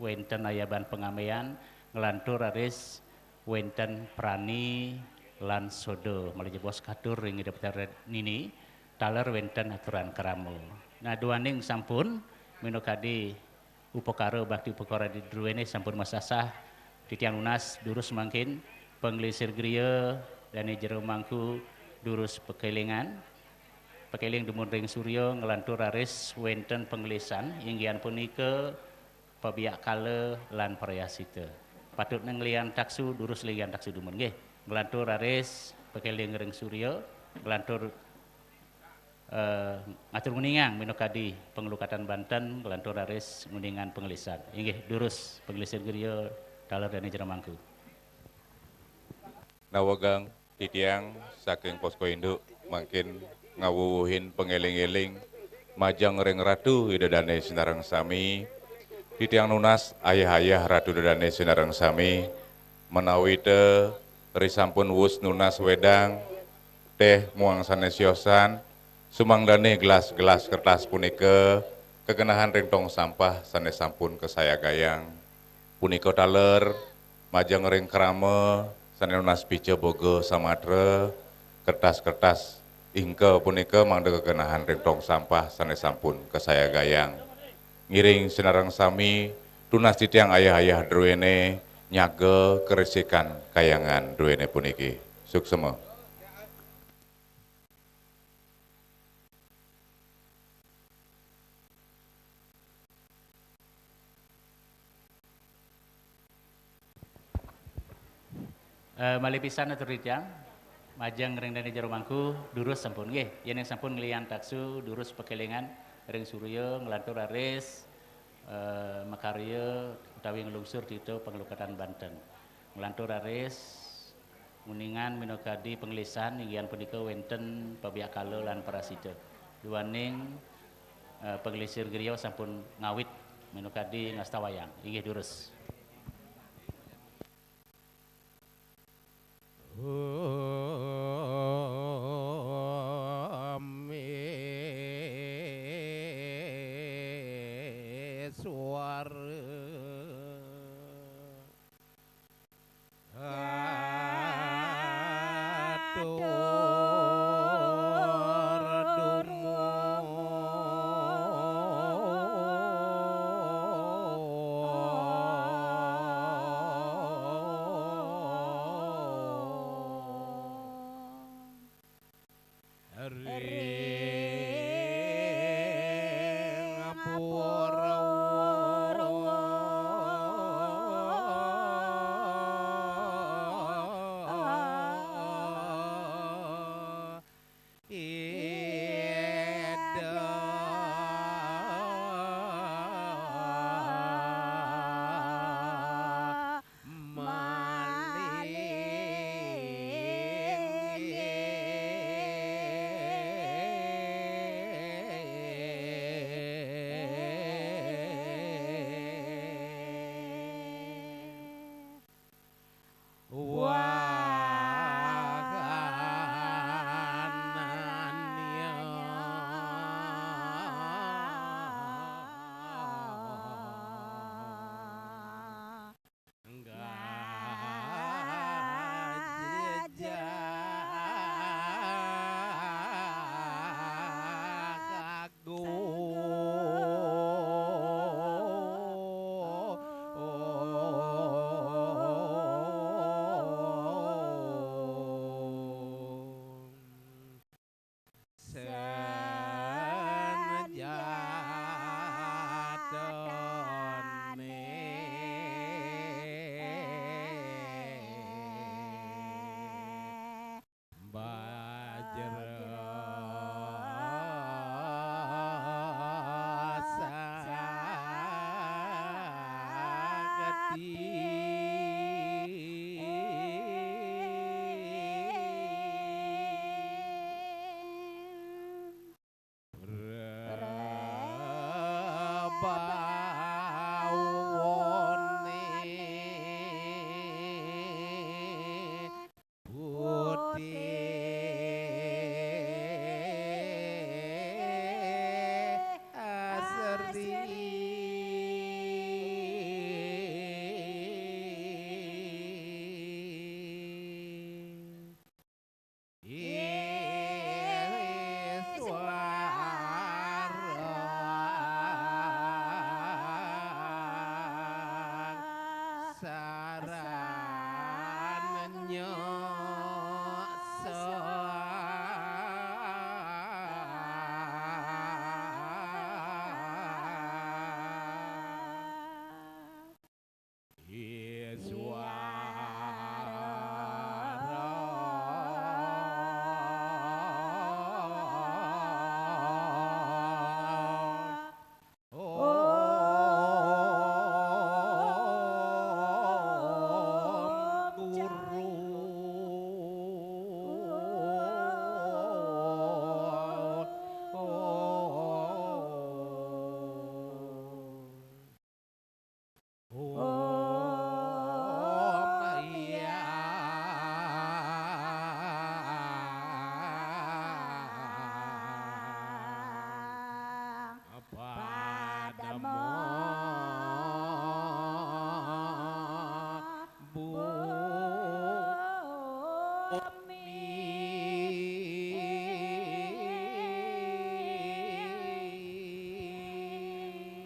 wenten ayaban pangamean, nglantur raris wenten prani lan soda. Malih jebos katur ring Ida Batara Nini, taler wenten aturan krama. Nah, duaning sampun minakadi upakara bakti upakara druene sampun masasah, titiang nunas durus mangkin, panglingsir griya Dane Jero Mangku durus pakelingan, pakeling dumun ring surya nglantur raris wenten panglisan, inggihan punika pabiak kala lan prayascita. Patut nglian taksu, durus nglian taksu dumun nggih. Nglantur raris pakeling ring surya, nglantur eh, ngatur nguningang minakadi panglukatan banten, nglantur raris nguningang panglisan. Inggih, durus panglingsir griya taler Dane Jero Mangku. Nawegang titiang saking Posko Induk mangkin ngawuwuhin pangeling-eling majeng ring Ratu Ida Dane sinareng sami. Titiang nunas ayah-ayah Ratu Ida Dane sinareng sami, menawi ta risampun wus nunas wedang, teh muang sane siosan, sumangdane gelas-gelas kertas punika kagenahang ring tong sampah sane sampun kasayagayang. Punika taler majeng ring krama sane nunas pica boga samatra, kertas-kertas Ingka punika mangda kekenahan ring tong sampah sane sampun kasayagayang. Ngiring sinareng sami, tunas titiang ayah-ayah druene nyaga keresikan kayangan druene puniki. Suksema. Eh, malih pisan atur titiang, majeng ring dane jero mangku, durus sampun nggih. Yen sampun nglian taksu, durus pakelingan ring surya, nglantur raris, eh, makarya utawi nglungsur tita panglukatan banten. Nglantur raris, uningan minakadi panglisan, inggih punika wenten pabiakala lan parasita. Duaning, eh, panglingsir griya sampun ngawit minakadi ngastawayang. Inggih durus. Om Iswara. Atur dumun. Ring Purwa. Ida maling. Wahananya. Sanjatane bajra sakti. Prabawane putih asri. Iswara.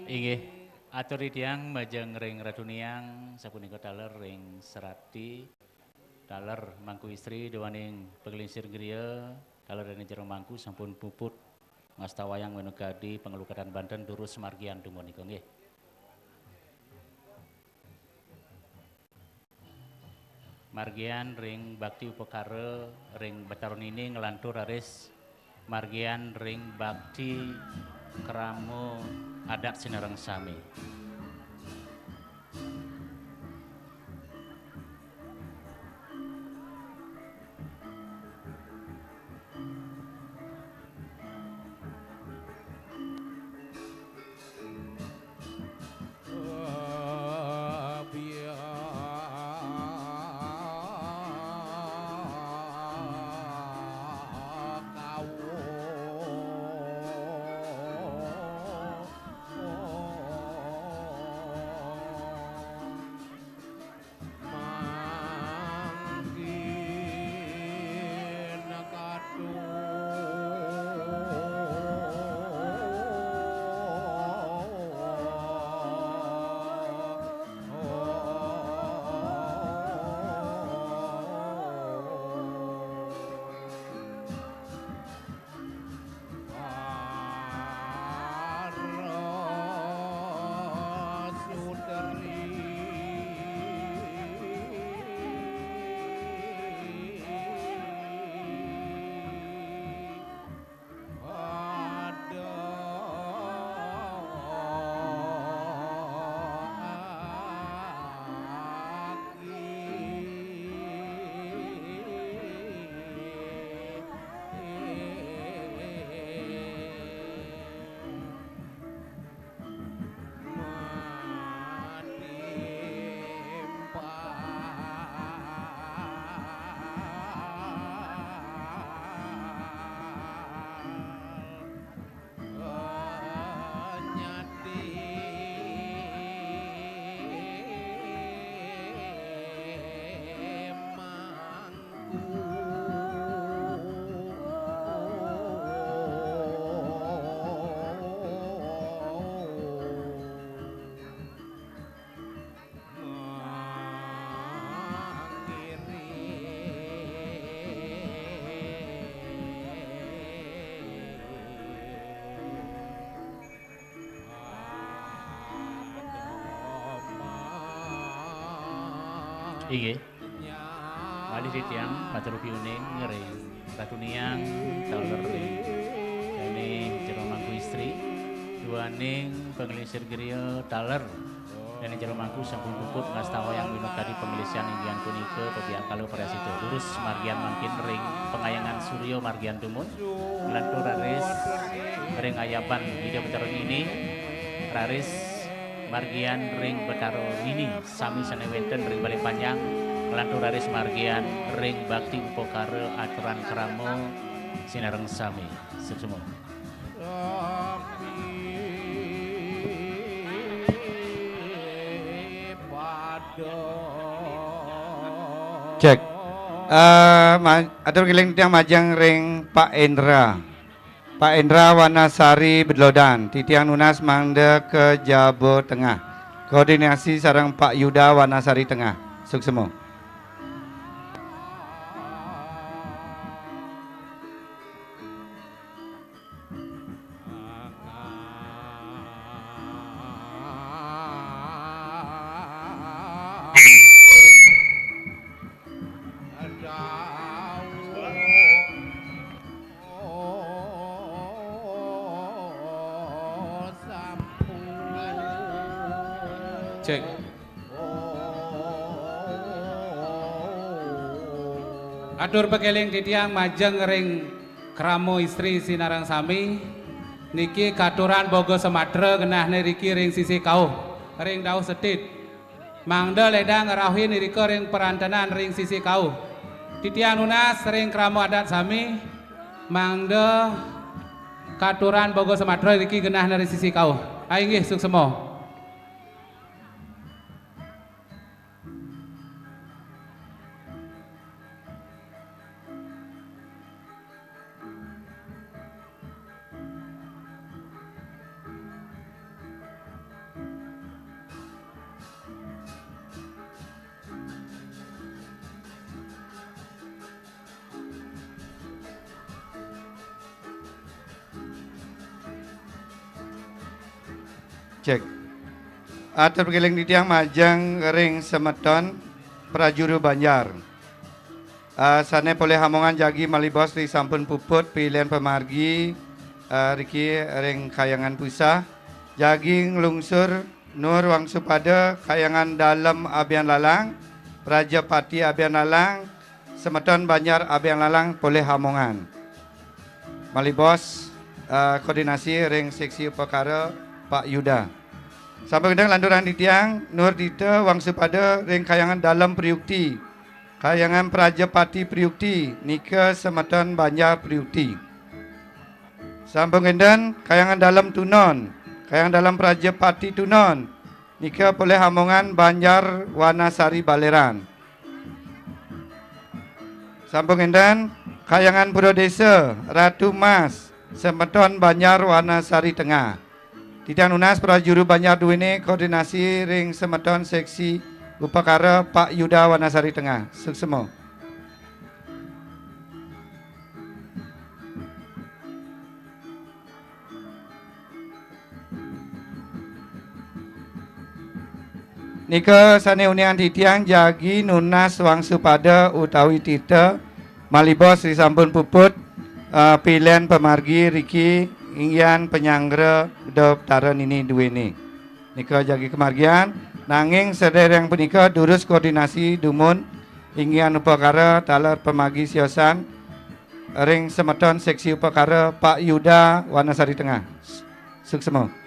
Inggih, atur titiang majeng ring Ratu Niang, sapunika taler ring serati, taler Mangku Istri, duaning panglingsir griya, taler dané jero mangku sampun puput ngastawayang minakadi panglukatan banten durus margian dumun nika nggih. Margian ring bakti upakara ring Betara Nini nglantur raris margian ring bakti krama adat sinareng sami. Inggih. Malih titiang matur piuning ring Ratu Niang, taler ring dané jero mangku istri, duaning panglingsir griya taler dané jero mangku sampun puput ngastawayang minakadi panglisian inggih punika pabiakala prasida. Durus margian mangkin ring pangayangan surya margian dumun, nglantur raris ring ayaban Ida Betara Nini, raris margian ring Betara Nini sami sané wénten ring Balé Panjang, nglantur raris margian ring bakti upakara aturan krama sinareng sami. Suksma. Cek. Eh, ma-, atur ngiring titiang majeng ring Pak Endra. Pak Endra Wanasari Bedlodan, titiang nunas mangda ka jaba tengah. Koordinasi sareng Pak Yuda Wanasari Tengah. Suksma. Cek. Atur pakéling titiang majeng ring krama istri sinareng sami. Niki katuran boga samatra genahné riki ring sisi kauh, ring dauh setit. Mangda lédang ngrauhin irika ring parantenan ring sisi kauh. Titiang nunas ring krama adat sami, mangda katuran boga samatra riki genahné ring sisi kauh. Ah, inggih, suksma. Cek. Atur pakéling titiang majeng ring semeton prajuru banjar. Ah, sané polih amongan jagi malih bos ri sampun puput pilen pamargi, ah, riki ring Kahyangan Pusah. Jagi nglungsur nuwun wangsupada Kahyangan Dalem Abian Lalang, Prajapati Abian Lalang, semeton banjar Abian Lalang polih amongan. Malih bos, eh, koordinasi ring seksi upakara Pak Yuda. Sampun gendeng lanturang titiang, nuwun titiang wangsupada ring Kahyangan Dalem Priukti, Kahyangan Prajapati Priukti, nika semeton banjar Priukti. Sampun gendeng Kahyangan Dalem Tunon, Kahyangan Dalem Prajapati Tunon, nika polih amongan banjar Wanasari Baleran. Sampun gendeng Kahyangan Pura Desa, Ratu Mas, semeton banjar Wanasari Tengah. Titiang nunas prajuru banjar duéné koordinasi ring semeton seksi upakara Pak Yuda Wanasari Tengah. Suksma. Nika sané uningang titiang jagi nunas wangsupada utawi tita malih bos ri sampun puput, eh, pilen pamargi riki inggihan panyanggra Betara Nini duéné. Nika jagi kamargiang, nanging sadéréng punika durus koordinasi dumun inggihan upakara taler pamargi siosan ring semeton seksi upakara Pak Yuda Wanasari Tengah. Suksma.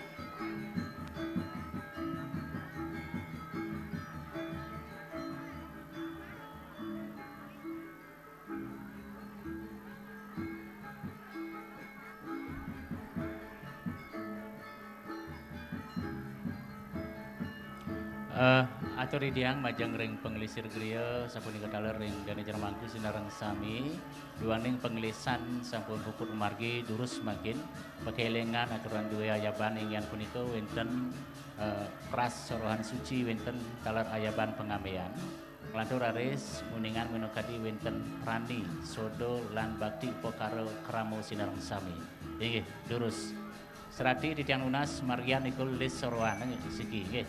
Eh, atur titiang majeng ring panglingsir griya, sapunika taler ring Dané Jero Mangku sinareng sami, duaning panglingsir sampun puput pamargi durus mangkin, pakélingan aturang dué ayaban inggihan punika wénten, eh, kras sorohan suci, wénten taler ayaban pangambean. Nglantur raris uningang minakadi wénten rani, soda lan bakti upakara krama sinareng sami. Inggih, durus. Sarati titiang nunas margian ikul lis sorohan, inggih, siki, inggih.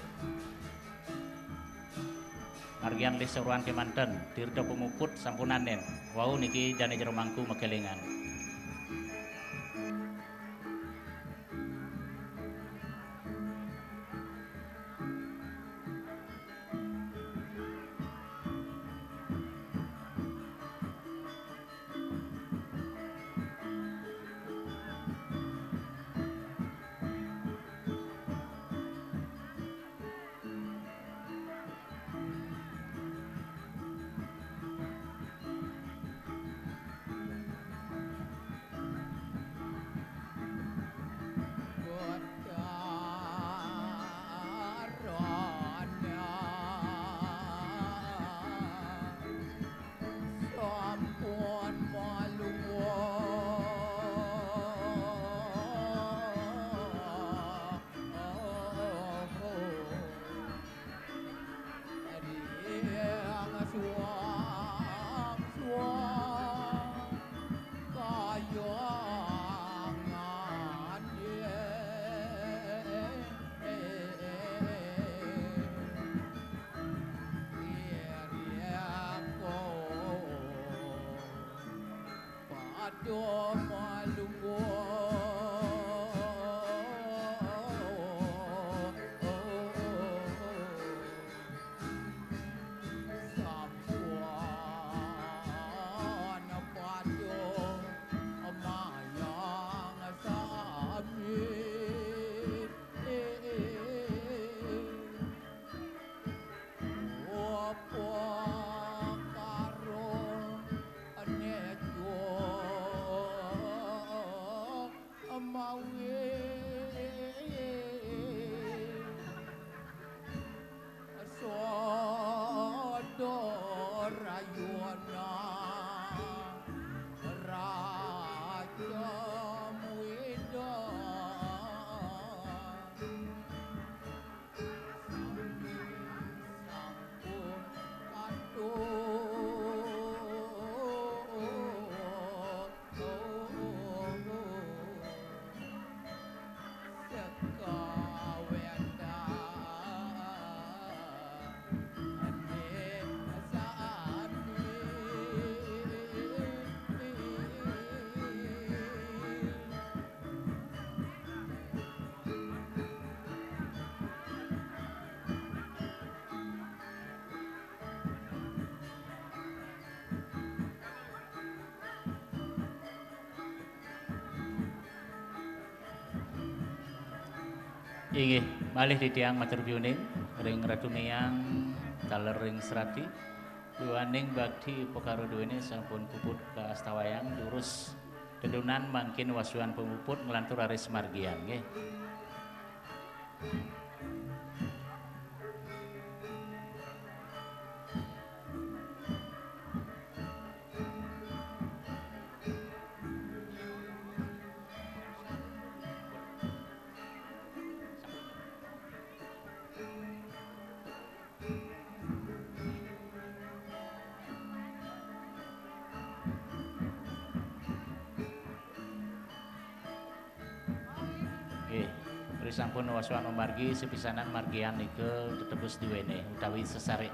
Margian lis sorohan kémanten, tirta pamuput sampunanén. Wau niki Dané Jero Mangku makélingan. Sampun malungguh. Ring suang-suang kayangan. Pada malungguh. Sampun pada mayang sami. Upakara nejo mawi sodo rayuana raja muida. Sami sampun katur. Sekawen Inggih, malih titiang matur piuning ring Ratu Miang, taler ring serati. Duaning bakti upakara duene sampun puput kaastawayang, durus tedunan mangkin wasuan pamuput nglantur raris margian, nggih. Nggih, risampun wasuan mamargi, sepisanan margian nika tetebus duene utawi sesare.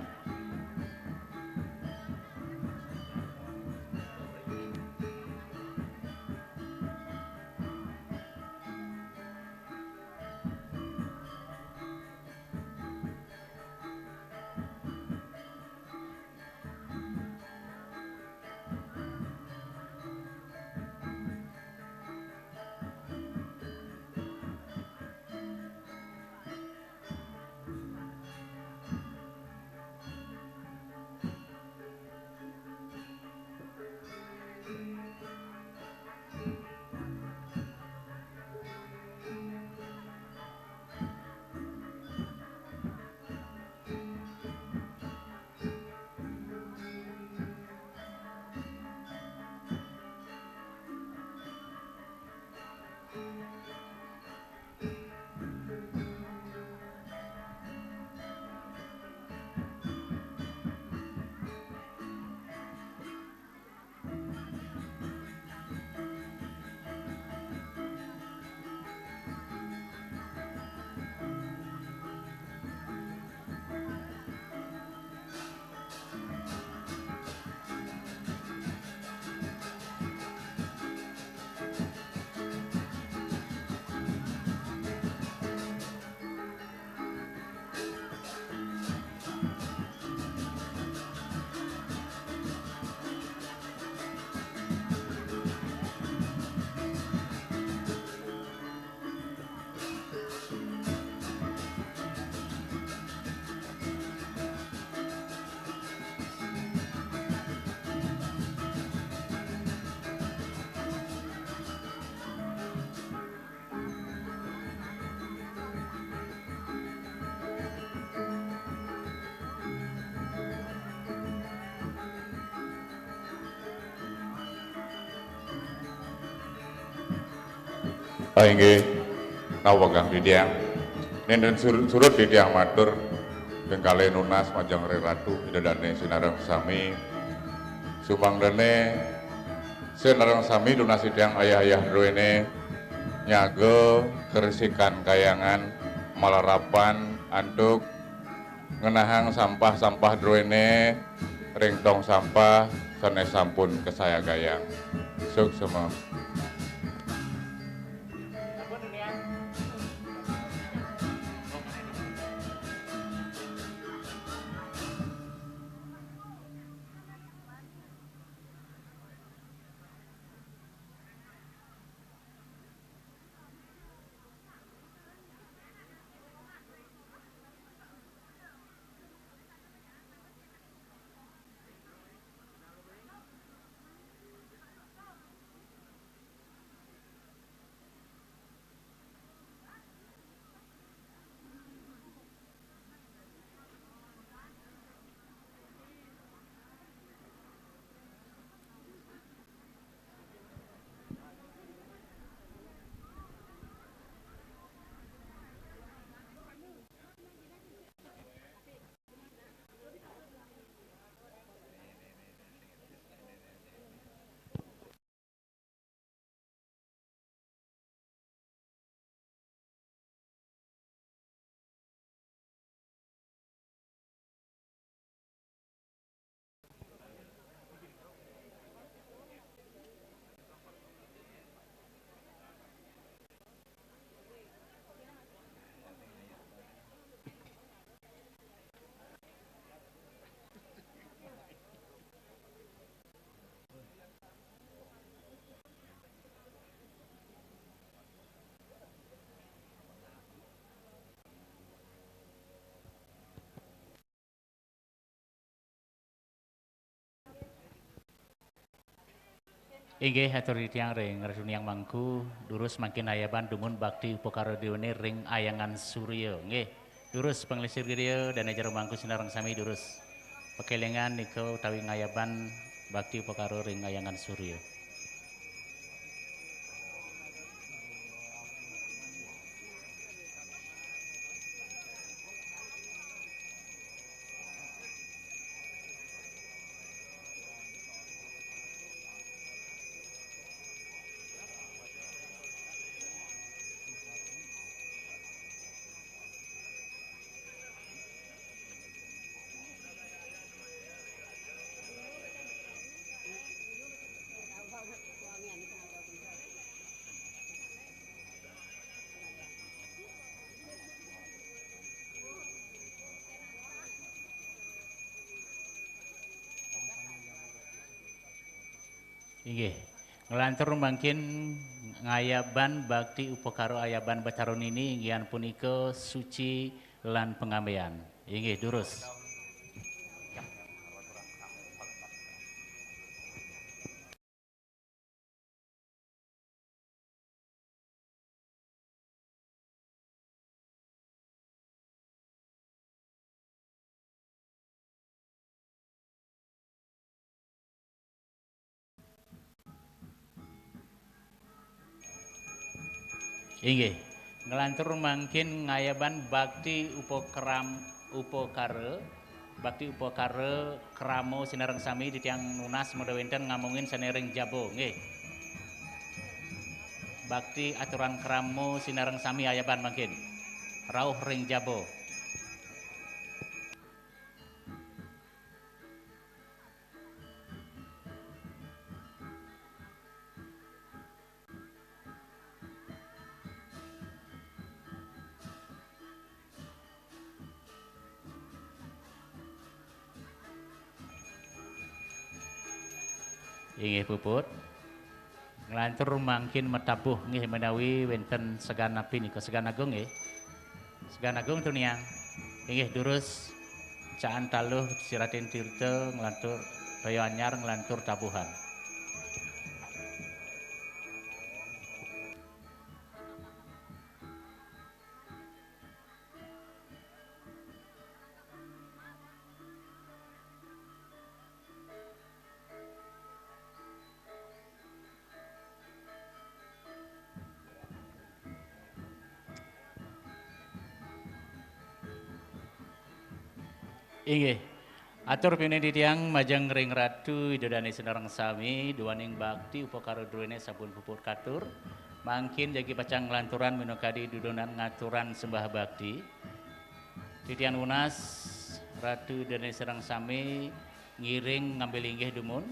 Ah, inggih, nawegang titiang. Nenten sur-, surut titiang matur, ping kalih nunas majeng ring Ratu, Ida Dane sinareng sami. Sumangdene sinareng sami tunas titiang ayah-ayah druene nyaga kersikan kayangan malarapan antuk ngenahang sampah-sampah druene ring tong sampah sane sampun kasayagayang. Suksema. Inggih, atur titiang ring Ratu Niang Mangku, durus mangkin ayaban dumun bakti upakara druéné ring Ayangan Surya. Nggih, durus panglingsir griya, dané jero mangku sinareng sami durus. Pakélingan nika utawi ngayaban bakti upakara ring Ayangan Surya. Inggih, nglantur mangkin ngayaban bakti upakara ayaban Batara Nini, inggih punika suci lan pangambéan. Inggih, durus. Inggih, nglantur mangkin ngayaban bakti upakram-, upakara, bakti upakara krama sinareng sami titiang nunas mangda wénten ngamongin sané ring jaba, nggih. Bakti aturan krama sinareng sami ayaban mangkin. Rauh ring jaba. Inggih puput. Nglantur mangkin matabuh nggih menawi wénten segan napi nika, segan agung nggih. Segan agung tuniang. Inggih durus caan taluh siratin tirta nglantur toya anyar nglantur tabuhan. Inggih. Atur pinih titiang majeng ring Ratu Ida Dané sinareng sami, duaning bakti upakara druéné sampun puput katur. Mangkin jagi pacang nglanturang minakadi dudonan ngaturang sembah bakti. Titiang nunas Ratu Ida Dané sinareng sami ngiring ngambil inggih dumun.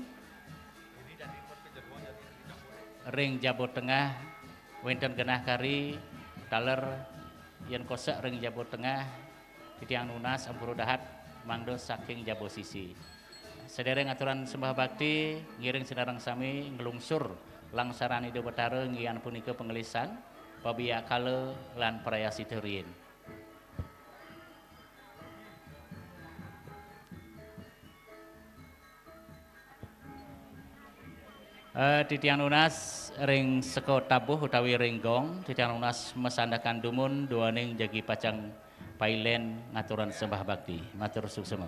Ring jaba tengah wénten genah kari, taler yén kosek ring jaba tengah, titiang nunas ampura dahat mangda saking jaba sisi. Sadéréng aturang sembah bakti, ngiring sinareng sami nglungsur langsaran Ida Betara, inggih punika panglisan, pabiakala lan prayascita riin. Eh, titiang nunas ring seka tabuh utawi ring gong, titiang nunas masandekan dumun duaning jagi pacang pailén ngaturang sembah bakti. Matur suksma.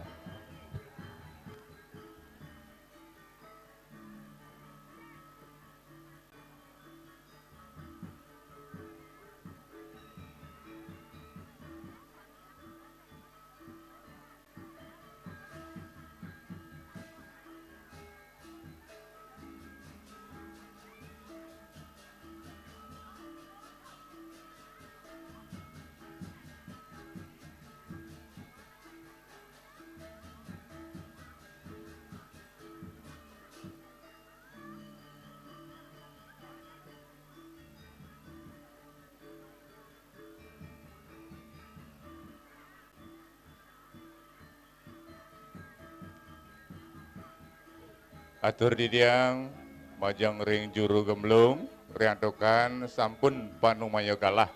Atur titiang majeng ring juru gemblung, riantukan sampun panumaya galah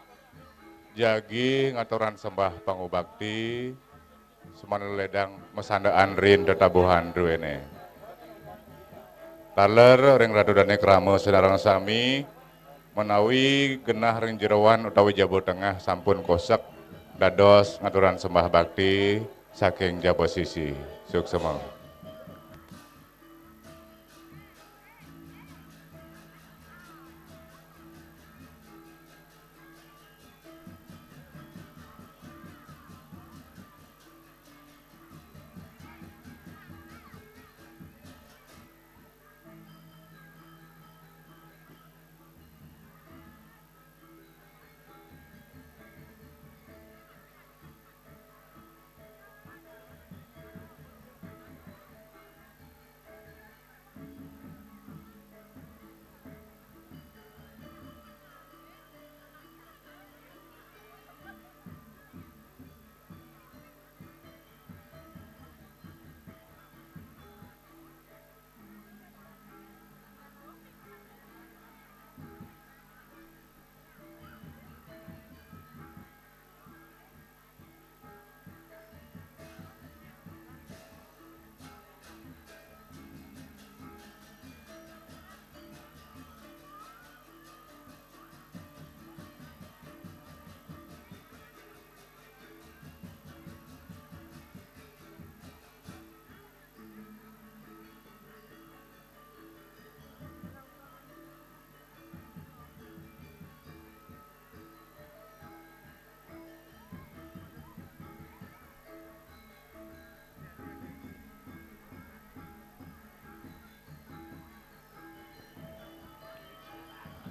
jagi ngaturang sembah pangubakti, sumana ledang masandaan ring tetabuhan druéné. Taler ring Ratu Dané krama sinareng sami, menawi genah ring jeroan utawi jaba tengah sampun kosek, dados ngaturan sembah bakti saking jaba sisi. Suksema.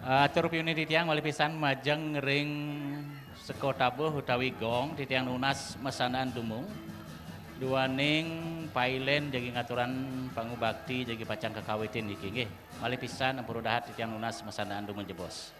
Atur piunin titiang malih pisan majeng ring seka tabuh utawi gong, titiang nunas masandaan dumun. Duaning pailén jagi ngaturan pangubakti jagi pacang kakawitin niki, nggih. Malih pisan ampura dahat titiang nunas masandaan dumun jebos.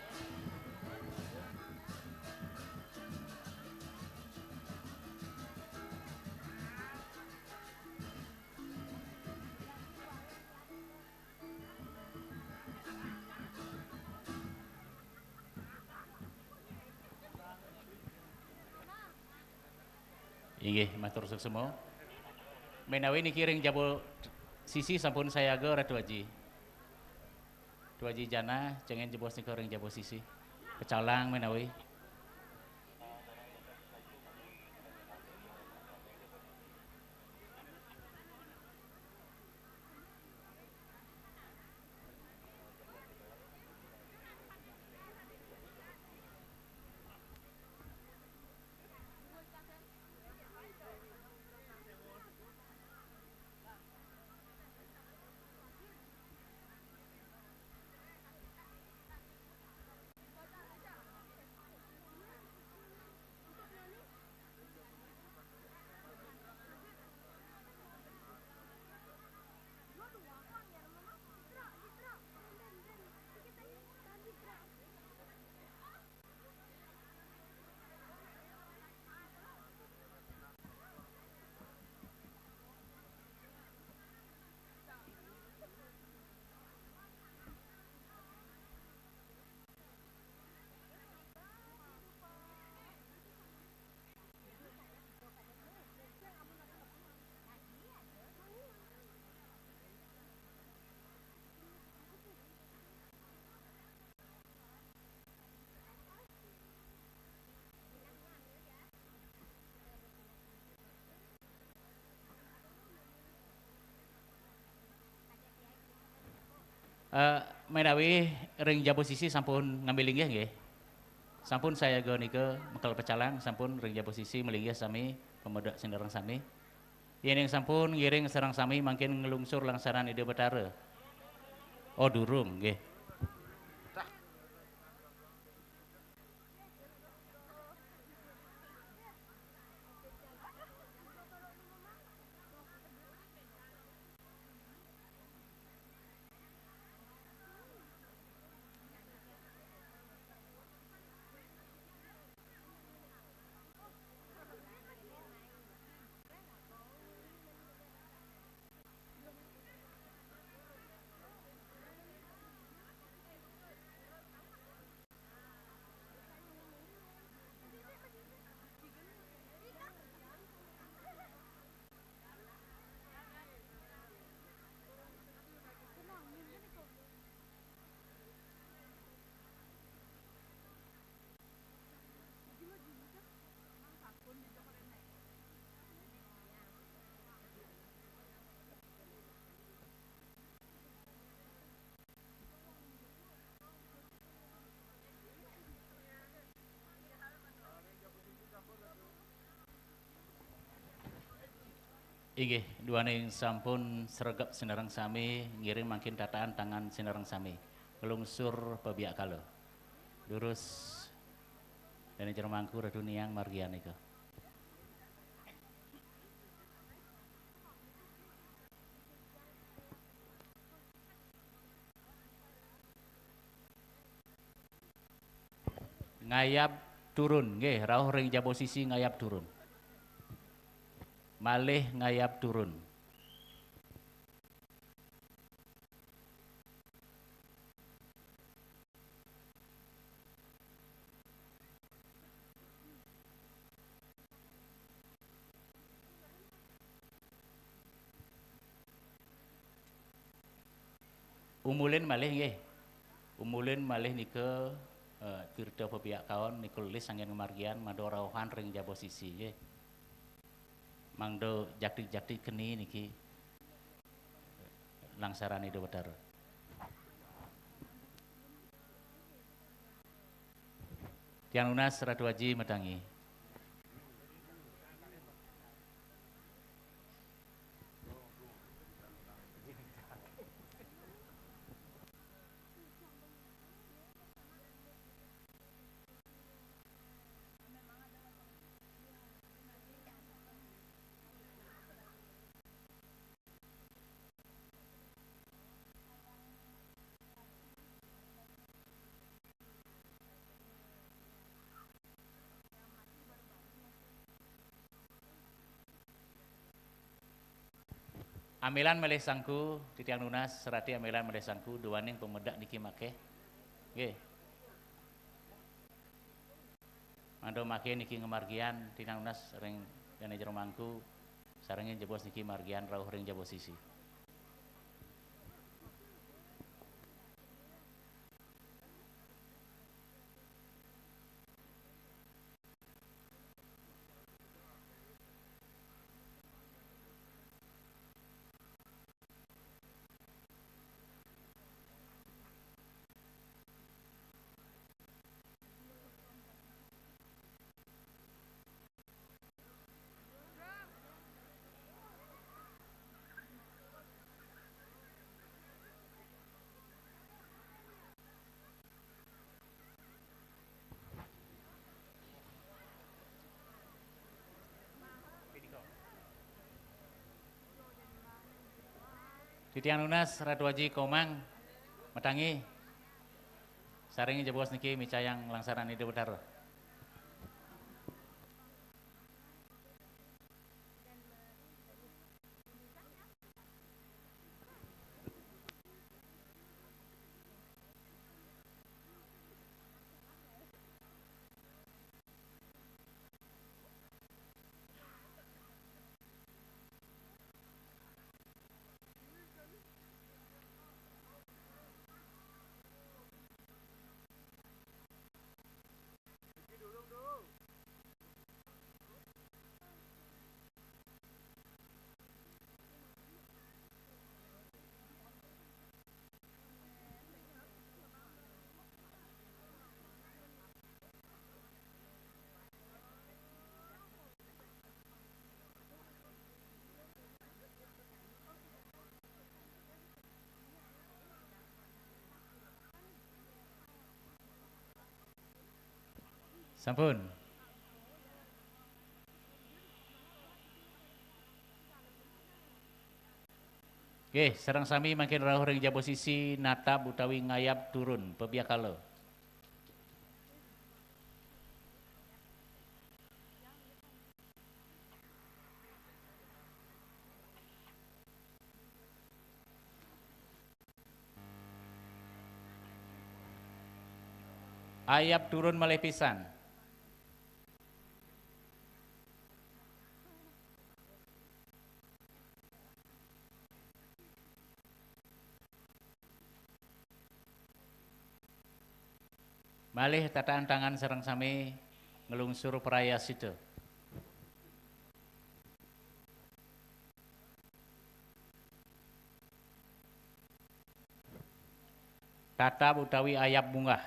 Inggih, matur suksma. Menawi niki ring jaba sisi sampun sayaga, Ratu Aji. Ratu Aji Janah, cengin jebos nika ring jaba sisi. Pecalang menawi. Eh, menawi ring jaba sisi sampun ngambil linggih, nggih. Sampun sayaga nika mekel pecalang, sampun ring jaba sisi malinggih sami, pamedek sinareng sami. Yéning sampun ngiring sareng sami mangkin nglungsur langsaran Ida Betara. Oh, durung, nggih. Inggih, duaning sampun sregep sinareng sami, ngiring mangkin tataan tangan sinareng sami. Nglungsur pabiakala. Durus Dane Jero Mangku Ratu Niang margianika. Ngayab turun, nggih, rauh ring jaba sisi ngayab turun. Malih ngayab turun. Umulin malih nggih. Umulin malih nika, eh, tirta pabiakaon nika lelis anggen ngamargian mada rauhan ring jaba sisi nggih. Mangda jakti-jakti keni niki langsaran Ida Betara. Tiang nunas Ratu Aji matangi. Amilan malih sangku, titiang nunas, sarati amilan malih sangku, duaning pamedek niki makeh. Nggih. Mangda makeh niki ngamargian, titiang nunas ring Dane Jero Mangku, sarengin jebos niki margian rauh ring jaba sisi. Titiang nunas Ratu Aji Komang matangi. Sarengin jebos niki micayang langsaran Ida Betara. Sampun. Nggih, sareng sami mangkin rauh ring jaba sisi natab utawi ngayab turun, pabiakala. Ayab turun malih pisan. Malih tataan tangan sareng sami nglungsur prayascita. Tatab utawi ayab munggah.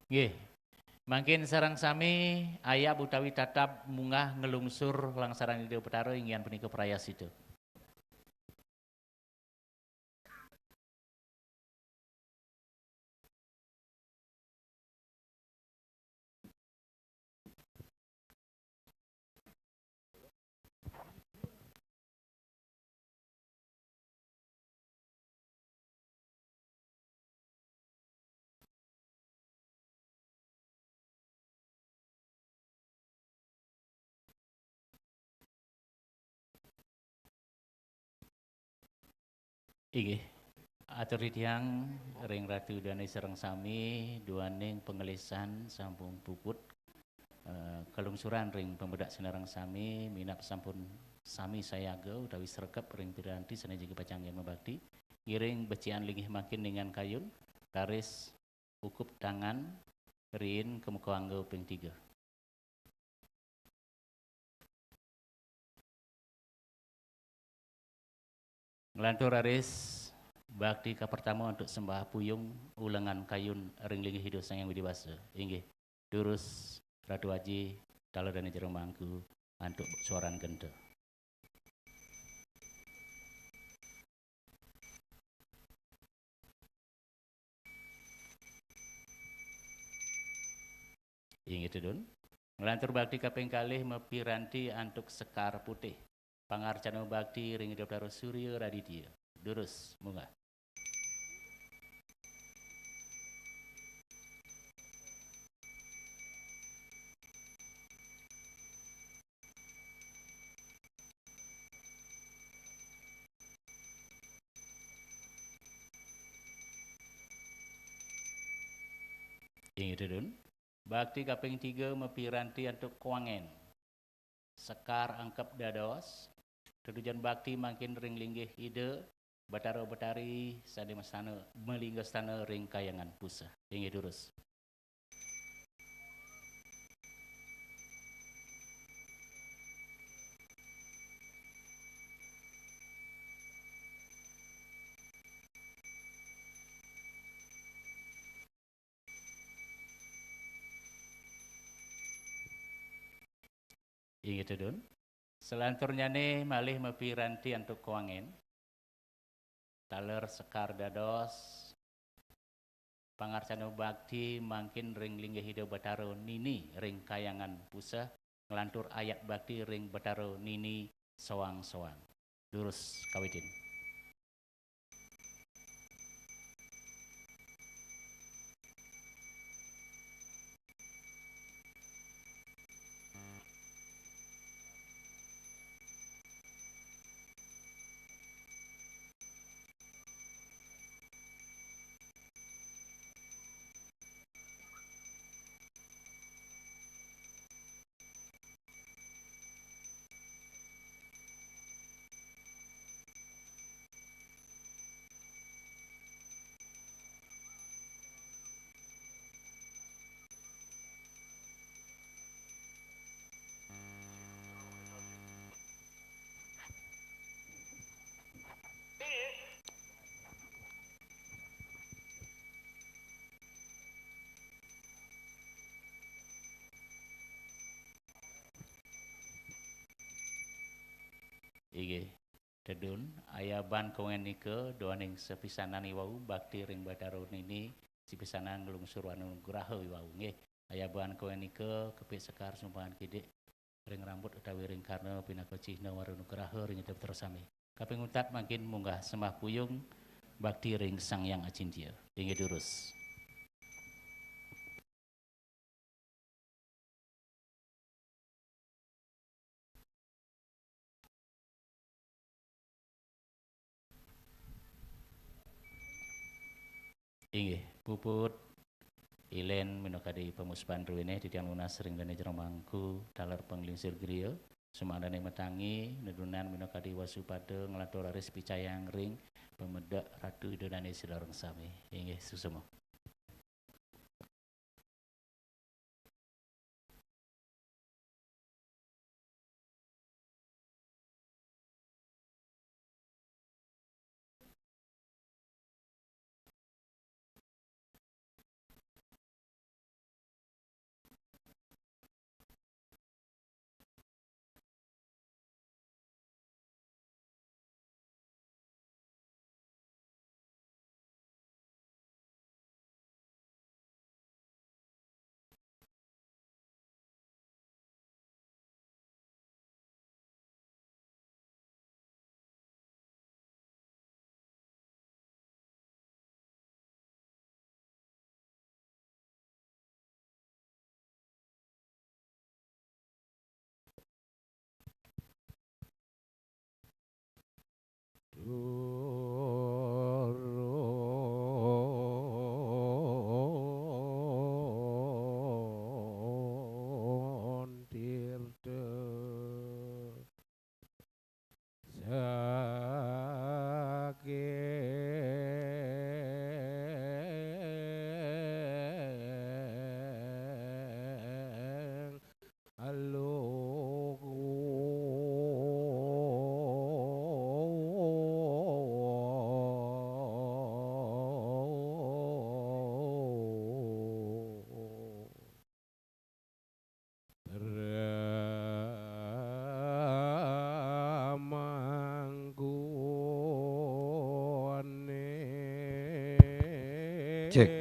Nggih. Mangkin sareng sami ayab utawi tatab munggah nglungsur langsaran Ida Betara inggihan punika prayascita. Inggih, atur titiang ring Ratu Dane sareng sami, duaning pangelisan sampun puput, eh, kalungsuran ring pamedak sinareng sami, minab sampun sami sayaga utawi sregep ring piranti sane jagi pacanggen mabakti, ngiring becikan linggih mangkin ningan kayun, raris ukup tangan, riin ka muka angga ping tiga. Nglantur raris bakti kapertama antuk sembah puyung ulengan kayun ring linggih Ida Sang Hyang Widhi Wasa. Inggih, durus Ratu Aji, taler dane jero mangku antuk suaran genta. Inggih tedun. Nglantur bakti kaping kalih mapiranti antuk sekar putih. Pangarcana bakti ring Ida Betara Surya Raditya. Durus munggah. Inggih tedun. Bakti kaping tiga mapiranti antuk kuangen. Sekar angkep dados, tetujon bakti mangkin ring linggih Ida, Batara Batari sane mastana, malingga stana ring Kahyangan Puseh. Inggih durus. Inggih tedun. Salanturnyane malih mapiranti antuk kuangen. Taler sekar dados pangarcana bakti mangkin ring linggih Ida Batara Nini ring Kahyangan Puseh, nglantur ayab bakti ring Batara Nini soang-soang. Durus kawitin. Inggih, tedun, ayaban kuangen nika duaning sapisanan iwau bakti ring Batara Nini, sapisanan nglungsur wanugraha iwau. Nggih, ayaban kuangen nika kepik sekar sumpahan kidik ring rambut utawi ring karna pinaka cihna wanugraha ring Ida Betara sami. Kaping untat mangkin munggah sembah puyung bakti ring Sang Hyang Acintya. Inggih durus. Inggih, puput ilen minakadi pamuspan druene titiang nunas ring dane jero mangku taler panglingsir griya, sumangdane matangi, nedunan minakadi wasupada nglantur raris picayang ring pamedak Ratu Ida Dane sareng sami. Inggih, suksma. Gurun Tirta saking Aluku. Cek.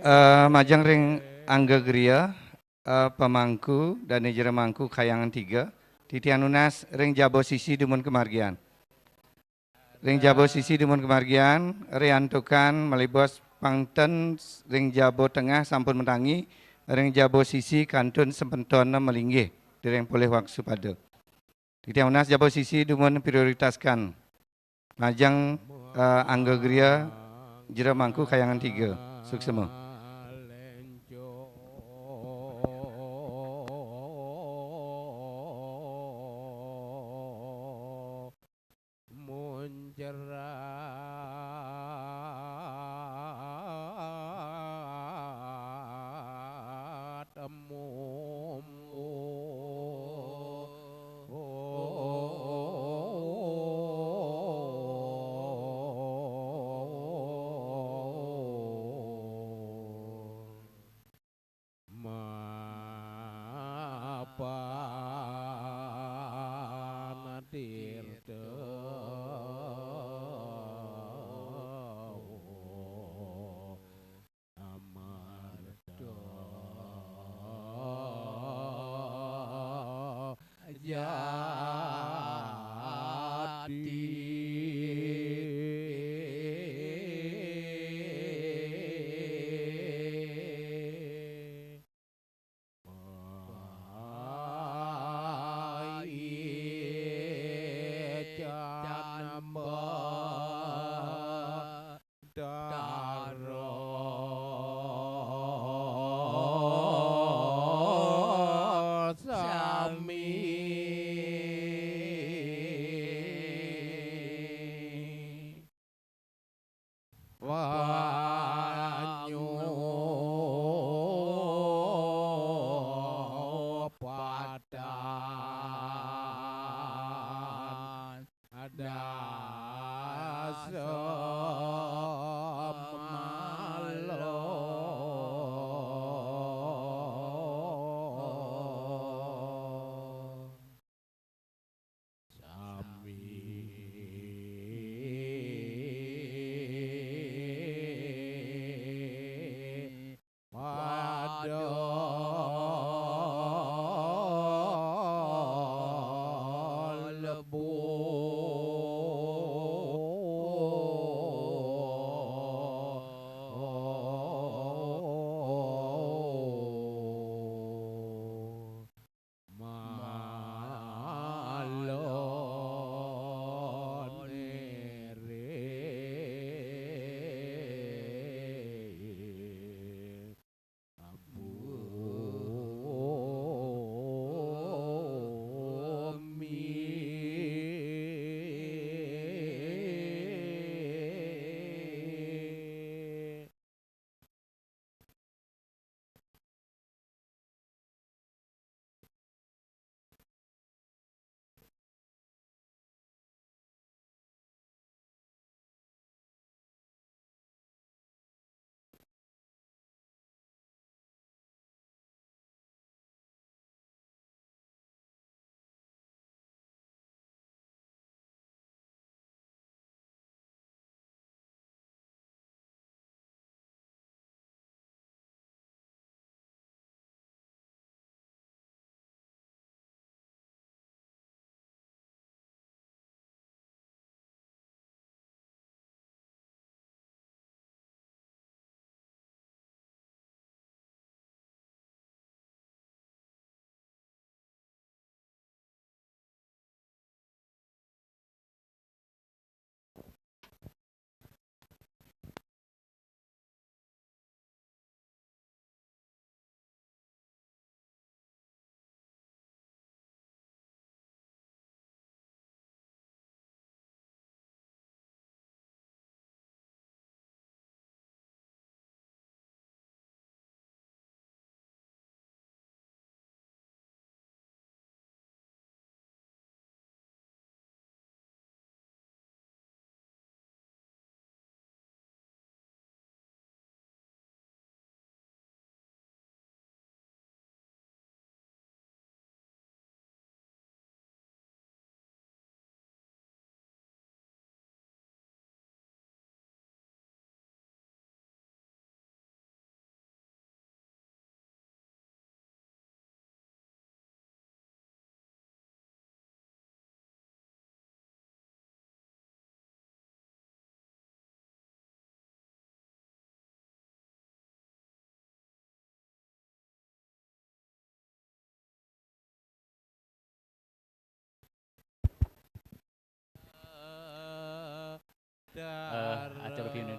Eh, majeng ring Angga Gria, eh, pamangku, Dane Jero Mangku Kayangan tiga, titiang nunas ring jaba sisi dumun kamargian. Ring jaba sisi dumun kamargian, riantukan malibos pangten ring jaba tengah sampun matangi, ring jaba sisi kantun sampun malinggih, dereng polih waktu pada. Titiang nunas jaba sisi dumun prioritaskan. Majeng, eh, Angga Gria, Jero Mangku Kayangan tiga. Suksema. Muncrat mumbu. Mapan tirta amarta jati. Paican batara sami.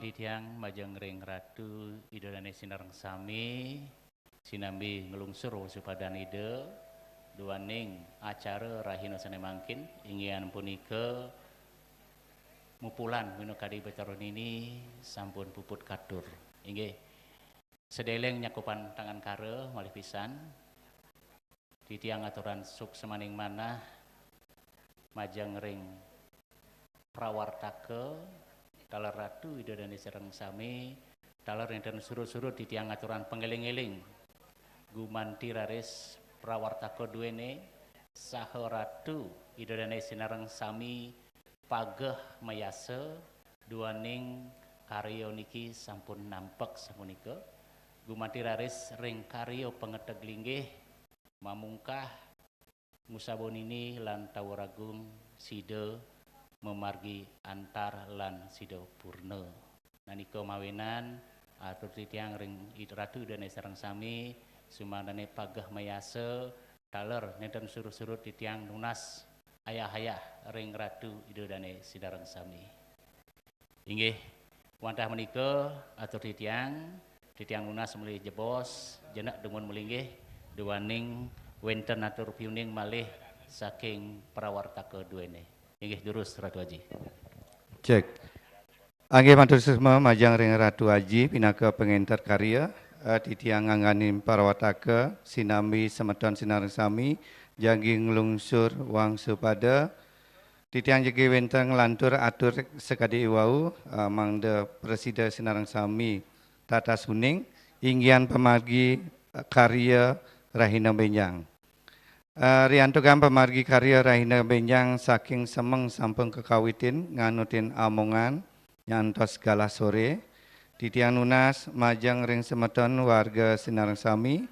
Titiang majeng ring Ratu Ida Dane sinareng sami, sinambi nglungsur wangsupadan Ida, duaning acara rahina sane mangkin, inggih punika mupulan minakadi Betara Nini sampun puput katur. Inggih, sadeleng nyakupan tangan kara malih pisan, titiang aturang suksmaning manah majeng ring prawartaka, taler Ratu Ida Dane sareng sami, taler nenten surud-surud titiang aturang pangeling-eling. Gumanti raris prawartaka duene saha Ratu Ida Dane sinareng sami pageh mayasa duaning karya niki sampun nampek sapunika. Gumanti raris ring karya pangeteg linggih mamungkah Ngusaba Nini lan Tawur Agung sida mamargi antar lan sida purna. Nanika mawinan atur titiang ring Id-, Ratu Ida Dane sareng sami, sumangdane pageh mayasa, taler nenten surud-surud titiang nunas ayah-ayah ring Ratu Ida Dane sinareng sami. Inggih, wantah menika atur titiang, titiang nunas malih jebos, jenek dumun malinggih, duaning wenten atur piuning malih saking prawartaka duene. Inggih durus, Ratu Aji. Cek. Inggih matur suksma majeng ring Ratu Aji pinaka pangenter karya, eh, titiang ngangganin prawartaka, sinambi semeton sinareng sami, jagi nglungsur wangsupada, titiang jagi wenten nglantur atur sakadi iwau, eh, mangda prasida sinareng sami tatas uning, inggihan pamargi, eh, karya rahina benjang. Eh, riantukan pamargi karya rahina benjang saking semeng sampun kakawitin nganutin amongan nyantos galah sore. Titiang nunas majeng ring semeton warga sinareng sami,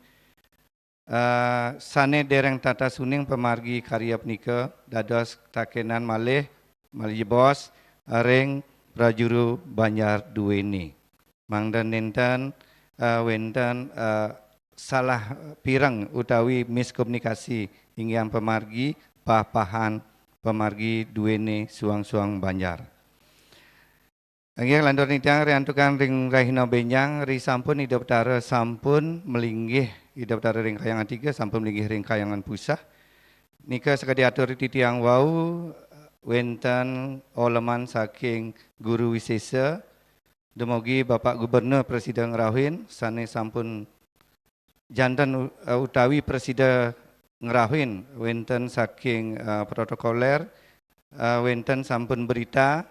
eh, sane dereng tatas uning pamargi karya punika dados takenan malih, malih jebos ring prajuru banjar duene. Mangda nenten, eh, wenten, eh, salah pireng utawi miskomunikasi inggihan pamargi pah-pahan pamargi duene suang-suang banjar. Inggih, lantur titiang riantukan ring rahina benjang, ri sampun Ida Betara sampun malinggih, Ida Betara ring Kahyangan Tiga sampun malinggih ring Kahyangan Puseh. Nika sakadi atur titiang wau, wenten oleman saking Guru Wisesa, dumugi Bapak Gubernur prasida ngrauhin, sane sampun janten u-, eh, utawi prasida ngrauhin wenten saking, eh, protokoler, eh, wenten sampun berita,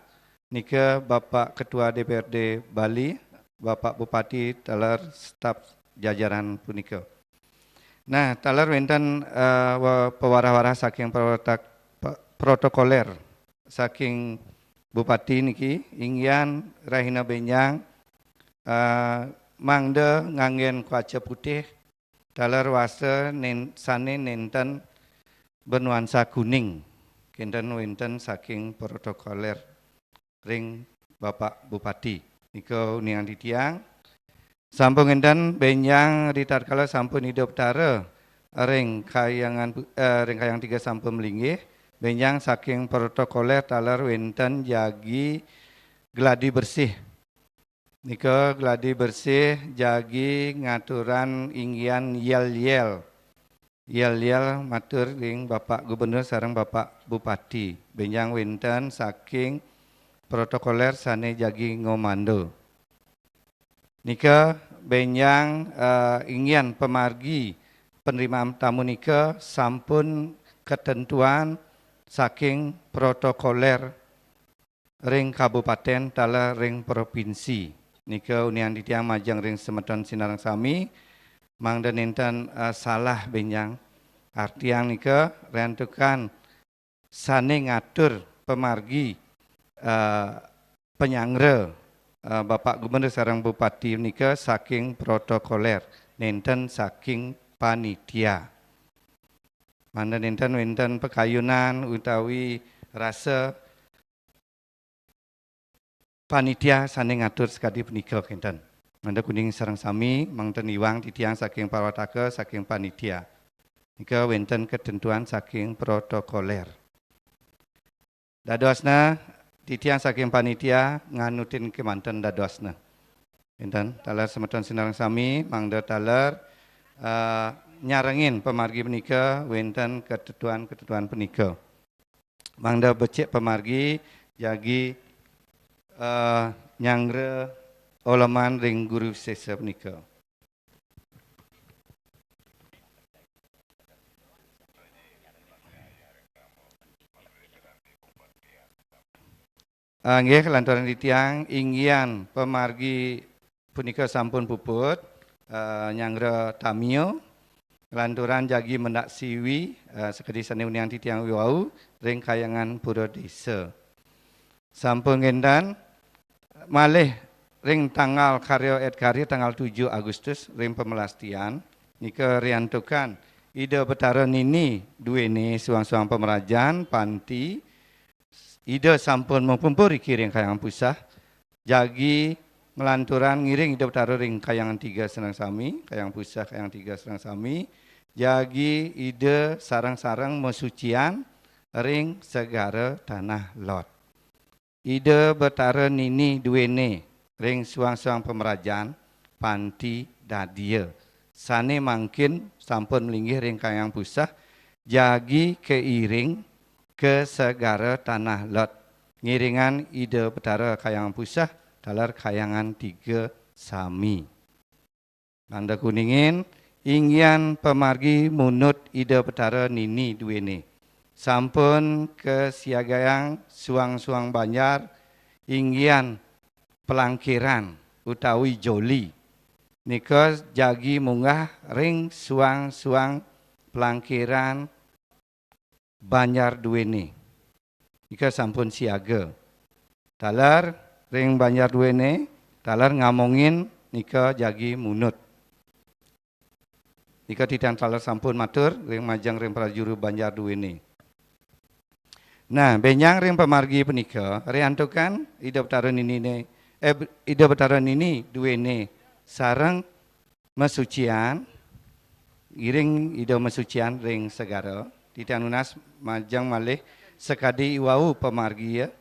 nika Bapak Ketua D P R D Bali, Bapak Bupati, taler staf jajaran punika. Nah, taler wenten, eh, wa-, pawarah-warah saking protak-, pa-, protokoler saking Bupati niki, inggihan rahina benjang, eh, mangda nganggen kaca putih, taler wasta nen-, sane nenten bernuansa kuning, kenten wenten saking protokoler ring Bapak Bupati. Nika uningang titiang. Sampun nenten benjang ritatkala sampun Ida Betara ring Kahyangan Pu-, eh, ring Kahyangan Tiga sampun malinggih, benjang saking protokoler taler wenten jagi gladi bersih. Nika gladi bersih jagi ngaturang inggihan yel-yel. Yel-yel matur ring Bapak Gubernur sareng Bapak Bupati. Benjang wenten saking protokoler sane jagi ngomando. Nika benjang, eh, inggihan pamargi penerimaan tamu nika sampun ketentuan saking protokoler ring kabupaten taler ring provinsi. Nika uningang titiang majeng ring semeton sinareng sami, mangda nenten, eh, salah benjang. Artian nika riantukan sane ngatur pamargi, eh, panyanggra, eh, Bapak Gubernur sareng Bupati nika saking protokoler, nenten saking panitia. Mangda nenten wenten pakayunan utawi rasa panitia sane ngatur sakadi punika kenten. Mangda kuning sareng sami, mangda iwang titiang saking pawartaka, saking panitia. Nika wenten ketentuan saking protokoler. Dadosna, titiang saking panitia nganutin kemanten dadosna. Enten taler semeton sinareng sami mangda taler eh, nyarengin pemargi punika wenten ketentuan-ketentuan punika. Mangda becik pemargi jagi eh, nyanggra oleman ring guru sesa punika. Ah, nggih, lantaran titiang inggian pemargi punika sampun puput eh, nyanggra tamia, lantaran jagi mendak siwi eh, sakadi sane uniang titiang wau ring kayangan pura desa. Sampun ngendan malih ring tanggal karya et karya tanggal tujuh Agustus ring pamelastian nika riantukan Ida Betara nini duene suang-suang pamrajan panti Ida sampun mapumpa riki ring Kayang Pusah, jagi nglanturang ngiring Ida Betara ring Kayang Tiga sareng sami, Kayang Pusah, Kayang Tiga sareng sami, jagi Ida sareng-sareng masucian ring segara tanah Lot. Ida Betara nini duene ring suang-suang pamrajan panti dadia. Sane mangkin sampun linggih ring Kayang Pusah, jagi kairing ka segara tanah Lot. Ngiringan Ida Betara Kayang Pusah, taler Kayangan Tiga sami. Mangda kuningin, inggian pamargi munut Ida Betara nini duene. Sampun kasiagayang suang-suang banjar, inggian pelangkiran utawi joli. Nika jagi munggah ring suang-suang pelangkiran banjar duene. Nika sampun siaga. Taler ring banjar duene, taler ngamongin nika jagi munut. Nika titiang taler sampun matur ring majeng ring prajuru banjar duene. Nah, benjang ring pamargi punika, riantukan Ida Betara ninine, eh, Ida Betara nini duene sareng masucian, ngiring Ida masucian ring segara, titiang nunas majeng malih sakadi iwau pamargi ya.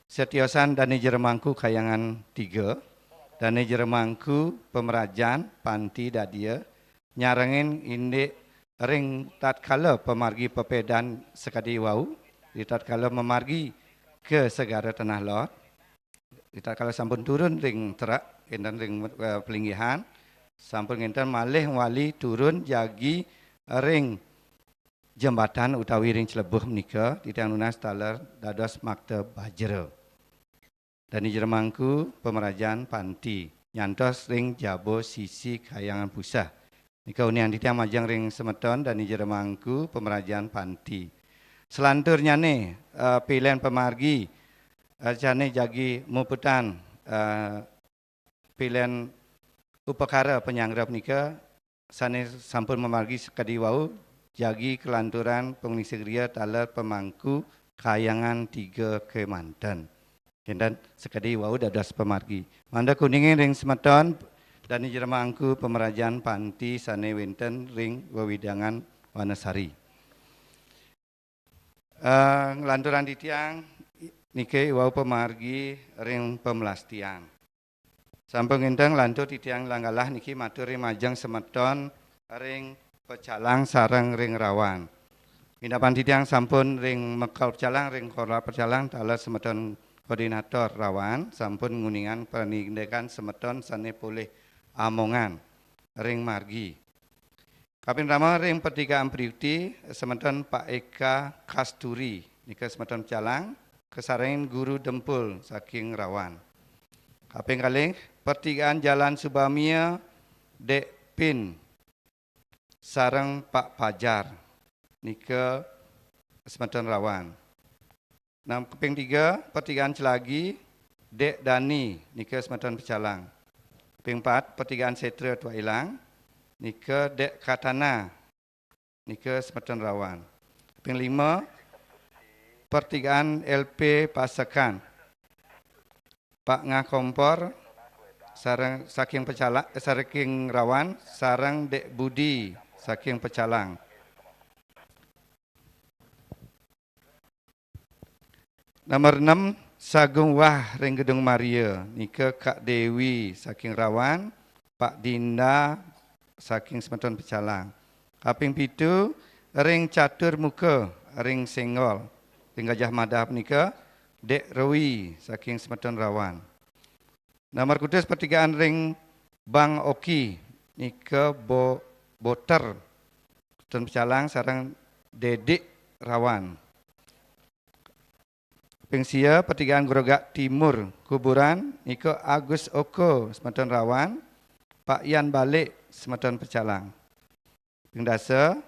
Setiosan Dane Jeremangku Kayangan Tiga, Dane Jeremangku Pemerajan Panti Dadia, nyarengin indik ring tatkala pamargi pepedan sakadi iwau, di tatkala mamargi ka segara Tanah Lot, di tatkala sampun turun ring trek, enten ring eh, pelinggihan, sampun ngenten malih wali turun jagi ring jembatan utawi ring clebuh menika, titiang nunas taler dados makta bajra. Dani Jeremangku, Pemerajan Panti, nyantos ring jaba sisi Kayangan Pusah. Nika unian titiang majeng ring semeton Dani Jeremangku, Pemerajan Panti. Selanturnyane eh, pilen pamargi eh, sane jagi muputan eh, pilen upakara panyanggra punika sane sampun mamargi sakadi wau jagi kalanturan panglingsir griya taler pamangku Kayangan Tiga kemanten. Enten sakadi wau dados pamargi. Mangda kuningin ring semeton Dani Jeremangku Pemerajan Panti sane wenten ring wewidangan Wanasari. Eh, nglanturang titiang nike iwau pamargi ring pamelastian. Sampun ngenten nglantur titiang langgalah niki matur ring majeng semeton ring Pecalang sareng ring Rawan. Mindapan titiang sampun ring Mekal Pecalang, ring Korla Pecalang, taler semeton koordinator Rawan, sampun nguningang panindikan semeton sane polih amongan ring margi. Kaping pertama ring pertigaan Priuti, semeton Pak Eka Kasturi, nika semeton Pecalang, kasarengin Guru Dempul saking Rawan. Kaping kalih, pertigaan Jalan Subamia, Dek Pin, sareng Pak Pajar, nika semeton Rawan. Nah, kaping tiga, pertigaan Celagi, Dek Dani, nika semeton Pecalang. Kaping empat, pertigaan Setra Tuak Ilang, nika Dek Katana, nika semeton Rawan. Kaping lima, pertigaan L P Pasekan, Pak Ngah Kompor, sareng saking Pecala, eh, saking Rawan, sareng Dek Budi saking Pecalang. Nomor enam, Sagung Wah ring Gedung Maria nika Kak Dewi saking Rawan, Pak Dinda saking semeton Pecalang. Kaping pitu ring Catur Muka ring Senggol, ring Gajah Mada punika Dek Rowi saking semeton Rawan. Nomor kutus pertigaan ring Bang Oki nika Bo, Boter semeton Pecalang sareng Dedik Rawan. Ping sia pertigaan Grogak Timur Kuburan nika Agus Oko semeton Rawan, Pak Yan Balik semeton Pecalang. Ping dasa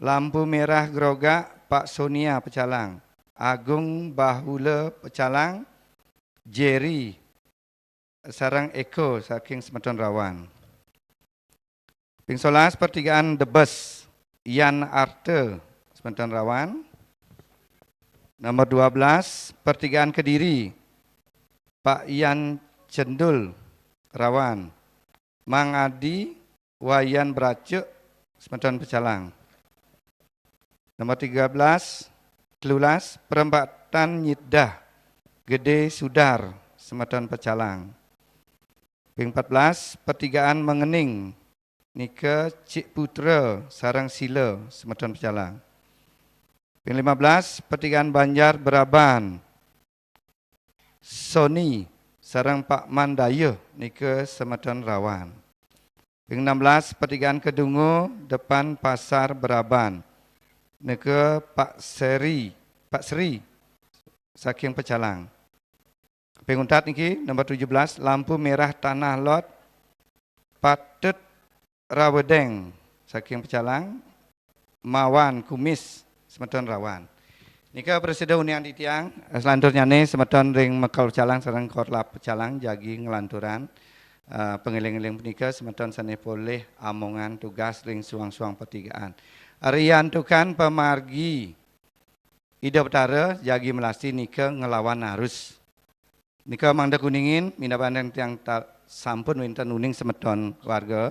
Lampu Merah Grogak Pak Sonia Pecalang, Agung Bahula Pecalang, Jerry sareng Eko saking semeton Rawan. Ping solas pertigaan Debes Yan Arte semeton Rawan. Nomor dua belas pertigaan Kediri Pak Yan Cendul Rawan. Mang Adi Wayan Bracuk semeton Pecalang. Nomor tiga belas, telulas, Perempatan Nyidah Gede Sudar semeton Pecalang. Ping empat belas, pertigaan Mengening nika Cik Putra sareng Sila semeton Pecalang. Ping lima belas, pertigaan Banjar Beraban Sony sareng Pak Mandayuh nika semeton Rawan. Ping enam belas, pertigaan Kedungu depan Pasar Beraban nika Pak Seri, Pak Seri saking Pecalang. Ping untat niki nomor tujuh belas, Lampu Merah Tanah Lot Patut Rawedeng saking Pecalang, Mawan Kumis semeton Rawan. Nika prasida uningang titiang, selanturnyane semeton ring Mekel Pecalang sareng Korlap Pecalang jagi nglanturang, eh, pangeling-eling punika semeton sane polih amongan tugas ring suang-suang pertigaan. Riantukan pamargi Ida Betara jagi melasti nika nglawan arus. Nika mangda kuningin, minab anten tiang ta-, sampun wenten uning semeton warga,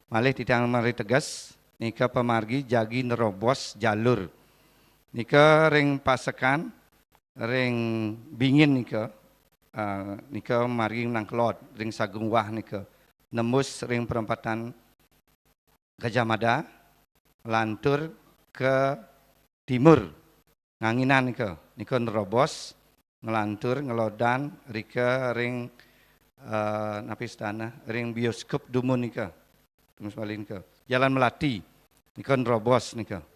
malih titiang mari teges, nika pamargi jagi nerobos jalur. Nika ring Pasekan, ring Bingin nika, eh, nika margi nang kelod, ring Sagung Wah nika, nembus ring perempatan Gajah Mada, lantur ke timur, nganginan nika, nika nerobos, nglantur, ngelodan, rika ring, eh, napi istana, ring bioskop dumun nika, dumun Bali nika. Jalan Melati, nika nerobos nika.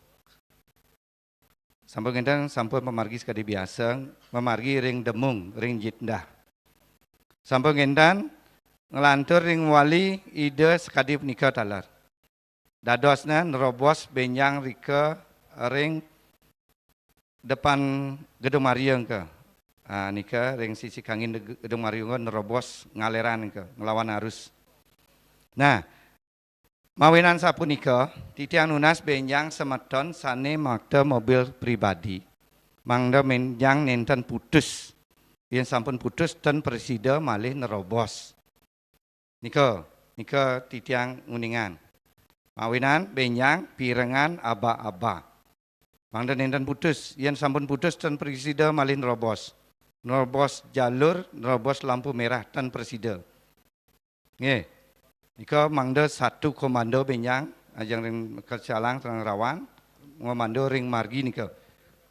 Sampun ngenten, sampun pamargi sakadi biasa, mamargi ring Demung, ring Jindah. Sampun ngenten, nglantur ring Wali Ida sakadi punika taler. Dadosnya nerobos benjang rika ring depan Gedung Maria engka. Ah, nika ring sisi kangin de-, Gedung Maria engka nerobos ngaleran engka, nglawan arus. Nah, mawinan sapunika, titiang nunas benjang semeton sane makta mobil pribadi. Mangda benjang nenten putus. Yen sampun putus, ten prasida malih nerobos. Nika, nika titiang nguningan. Mawinan benjang pirengan aba-aba. Mangda nenten putus, yen sampun putus ten prasida malih nerobos. Nerobos jalur, nerobos lampu merah ten prasida. Nggih. Nika mangda satu komando benjang, ajeng ring Pecalang sareng Rawan, ngomando ring margi nika.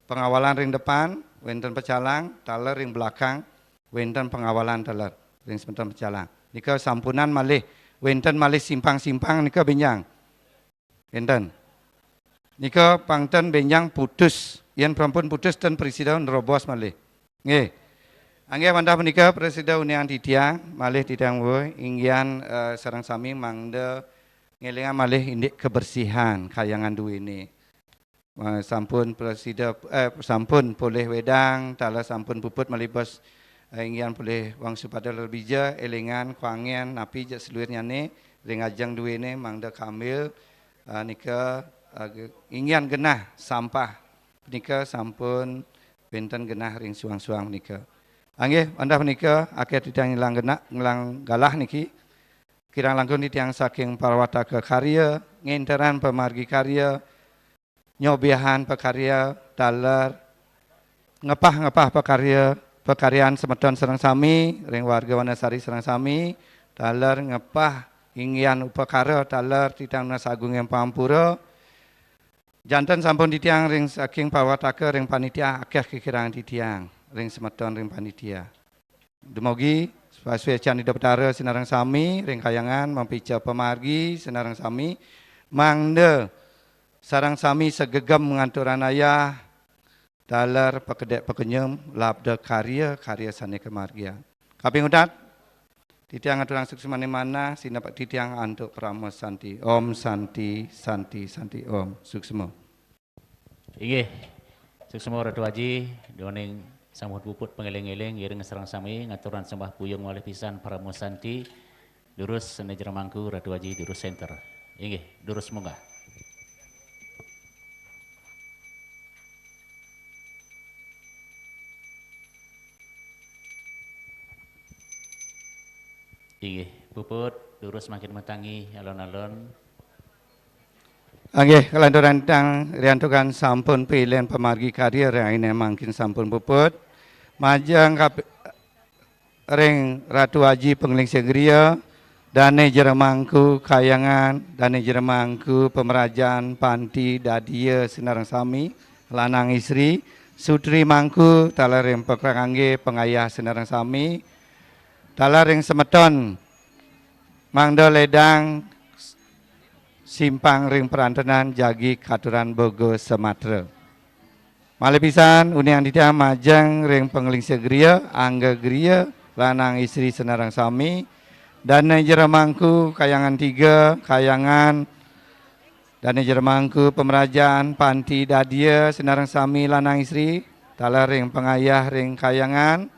Pengawalan ring depan, wenten Pecalang, taler ring belakang, wenten pengawalan taler ring semeton Pecalang. Nika sampunan malih, wenten malih simpang-simpang nika benjang. Enten. Nika pang ten benjang putus. Yen sampun putus ten prasida nerobos malih. Nggih. Inggih wantah punika prasida uningang titiang, malih titiang wau, inggihan, eh, sareng sami mangda ngelingang malih indik kebersihan kayangan duene. Eh, sampun prasida, eh, sampun polih wedang, taler sampun puput malih bos, eh, inggihan polih wangsu pada lebija, elingan, kwangen, napi ja saluirnyane, ring ajeng duene mangda kambil, eh, nika, eh, inggihan genah sampah punika sampun wenten genah ring suang-suang punika. Inggih, wantah punika, akeh titiang ngilang genah, ngilang galah niki. Kirang langkung titiang saking Parwataka Karya, ngenteran pamargi karya, nyobiahang pakarya, taler, ngepah-ngepah pakarya, pakaryan semeton sareng sami, ring warga Wanasari sareng sami, taler ngepah inggihan upakara taler titiang nunas agunging pangapura. Janten sampun titiang ring saking pawataka ring panitia, akeh kikirang titiang ring semeton ring panitia. Dumogi sasuecan Ida Betara sinareng sami ring kayangan mapica pamargi sinareng sami, mangda sareng sami sagegem ngaturang ayah taler pakedek pakenyem labda karya-karya sane kamargiang. Kaping untat, titiang ngaturang suksmaning manah sinep titiang antuk parama santi. Om Santi, Santi, Santi Om. Suksma. Inggih. Suksma Ratu Aji, duaning sampun puput pangeling-eling, ngiring sareng sami ngaturang sembah puyung malih pisan parama santi. Durus sane jero mangku, Ratu Aji, durus center. Inggih, durus munggah. Inggih, puput, durus mangkin matangi alon-alon. Inggih, kalanturan titiang riantukan sampun pilen pamargi karya, rahina mangkin sampun puput. Majeng kap-, ring Ratu Aji Panglingsir Griya, dane jero mangku kayangan, dane jero mangku pamrajan panti dadia sinareng sami, lanang istri, sutri mangku, taler ring pakrangge pangayah sinareng sami, taler ring semeton, mangda ledang simpang ring perantenan jagi katuran boga samatra. Malih pisan, uningang titiang majeng ring panglingsir griya, angga griya, lanang istri sinareng sami, dane jero mangku, kayangan tiga, kayangan, dane jero mangku, pamrajan, panti dadia, sinareng sami lanang istri, taler ring pangayah ring kayangan,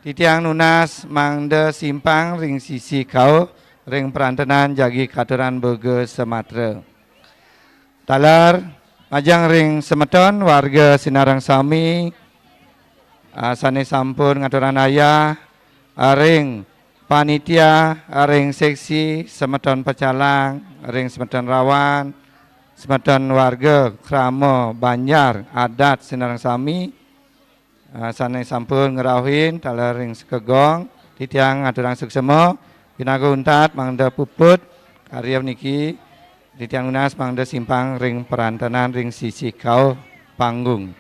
titiang nunas mangda simpang ring sisi kauh, ring perantenan jagi katuran boga samatra. Taler, majeng ring semeton warga sinareng sami, ah, sane sampun ngaturang ayah, ah, ring panitia, ah, ring seksi, semeton pecalang, ring semeton rawan, semeton warga krama banjar adat sinareng sami, ah, sane sampun ngrauhin taler ring sekegong, titiang ngaturang suksma, pinaka untat mangda puput karya niki, titiang nunas mangda simpang ring perantenan ring sisi kauh panggung.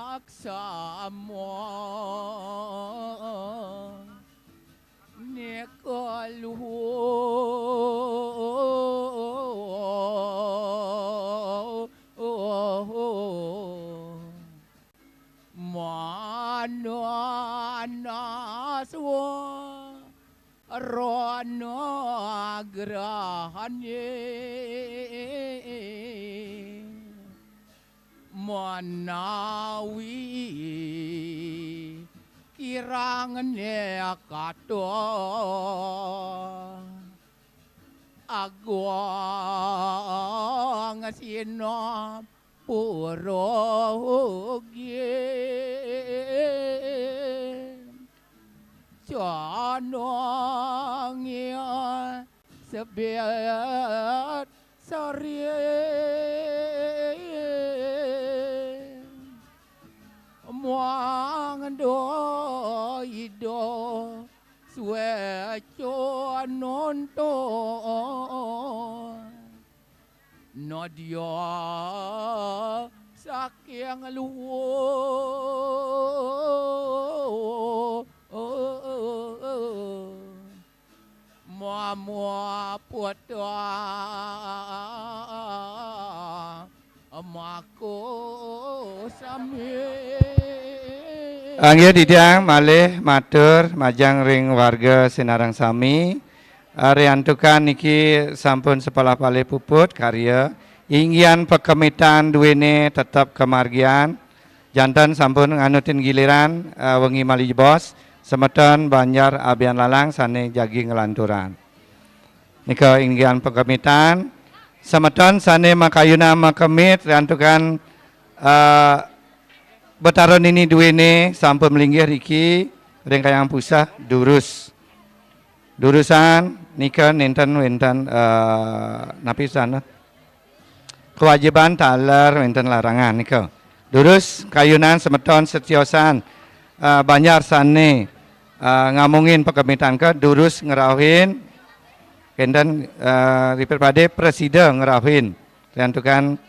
Pangaksama nika luhur mananaswa rana grahane manawi kirang nekata agung sinam purugi canang sebet sari mangda ida sueca nonton. Nadia saking luhur mamua putra mako sami. Inggih titiang malih matur majeng ring warga sinareng sami. Ari antukan niki sampun sepalah palih puput karya, inggihan pakemitan duene tetep kamargian. Janten sampun nganutin giliran, eh, wengi malih jebos, semeton Banjar Abian Lalang sane jagi nglanturang. Nika inggihan pakemitan, semeton sane makayunan makemit riantukan, eh, Betara nini duene sampun malinggih riki ring Kahyangan Puseh durus. Durusan nika nenten wenten, eh, napi sana? Kewajiban taler wenten larangan nika. Durus kayunan semeton setiosan, eh, banjar sane, eh, ngamongin pakemitan ke durus ngrauhin kenten, eh, ripit pade prasida ngrauhin. Riantukan,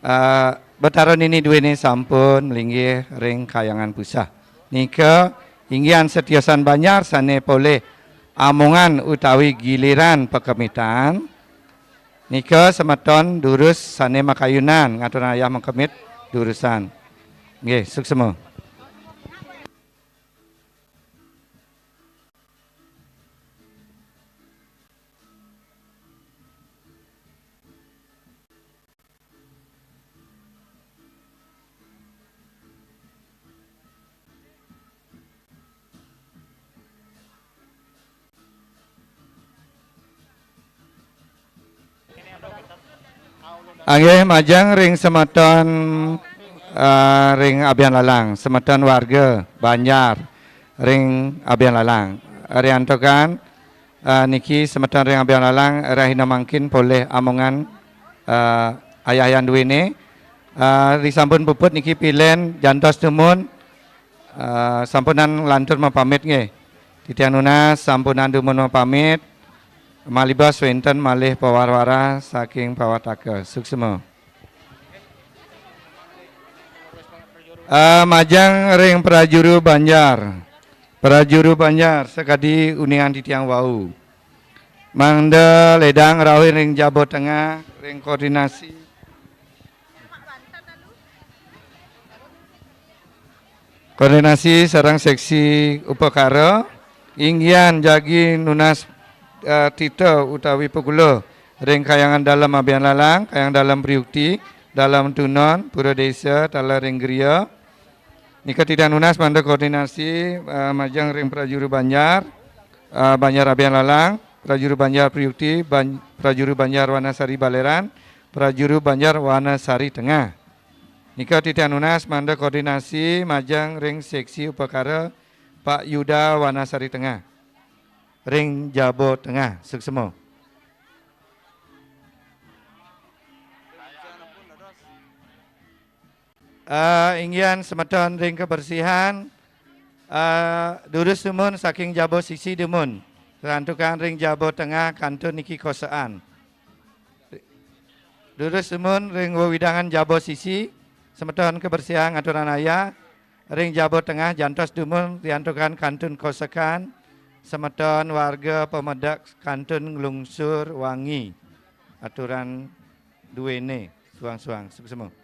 eh, Betara nini duene sampun malinggih ring Kahyangan Puseh. Nika inggihan setiosan banjar sane polih amongan utawi giliran pakemitan. Nika semeton durus sane makayunan ngaturang ayah makemit durusan. Nggih, suksma. Anggih majeng ring semeton, eh, ring Abianlalang, semeton warga banjar ring Abianlalang. Riantukan, eh, niki semeton ring Abianlalang rahina mangkin polih amongan, eh, ayah-ayahan duene. Eh, risampun puput niki pilen jantos dumun, eh, sampunang lantur mapamit nggih. Titiang nunas sampunang dumun mapamit. Malibas wenten malih pawara-wara saking pawataka. Suksma. Eh, majeng ring prajuru banjar. Prajuru banjar sakadi uningan titiang wau. Mangda ledang rauhin ring jaba tengah, ring koordinasi. Koordinasi sareng seksi upakara, inggihan jagi nunas, eh, tita utawi pagula ring Kahyangan Dalem Abianlalang, Kahyangan Dalem Priyukti, Dalem Tunon, Pura Desa, taler ring griya. Nika titiang nunas mangda koordinasi, eh, majeng ring prajuru banjar, eh, Banjar Abianlalang, prajuru banjar Priyukti, ban-, prajuru banjar Wanasari Baleran, prajuru banjar Wanasari Tengah. Nika titiang nunas mangda koordinasi majeng ring seksi upakara Pak Yuda Wanasari Tengah. Ring jaba tengah, suksma. Eh, inggihan semeton ring kebersihan, eh, durus dumun saking jaba sisi dumun. Santukan ring jaba tengah kantun niki kosekan. Durus dumun ring wewidangan jaba sisi, semeton kebersihan ngaturang ayah, ring jaba tengah jantos dumun riantukan kantun kosekan, semeton warga pamedek kantun nglungsur wangi. Aturan duene suang-suang. Suksma.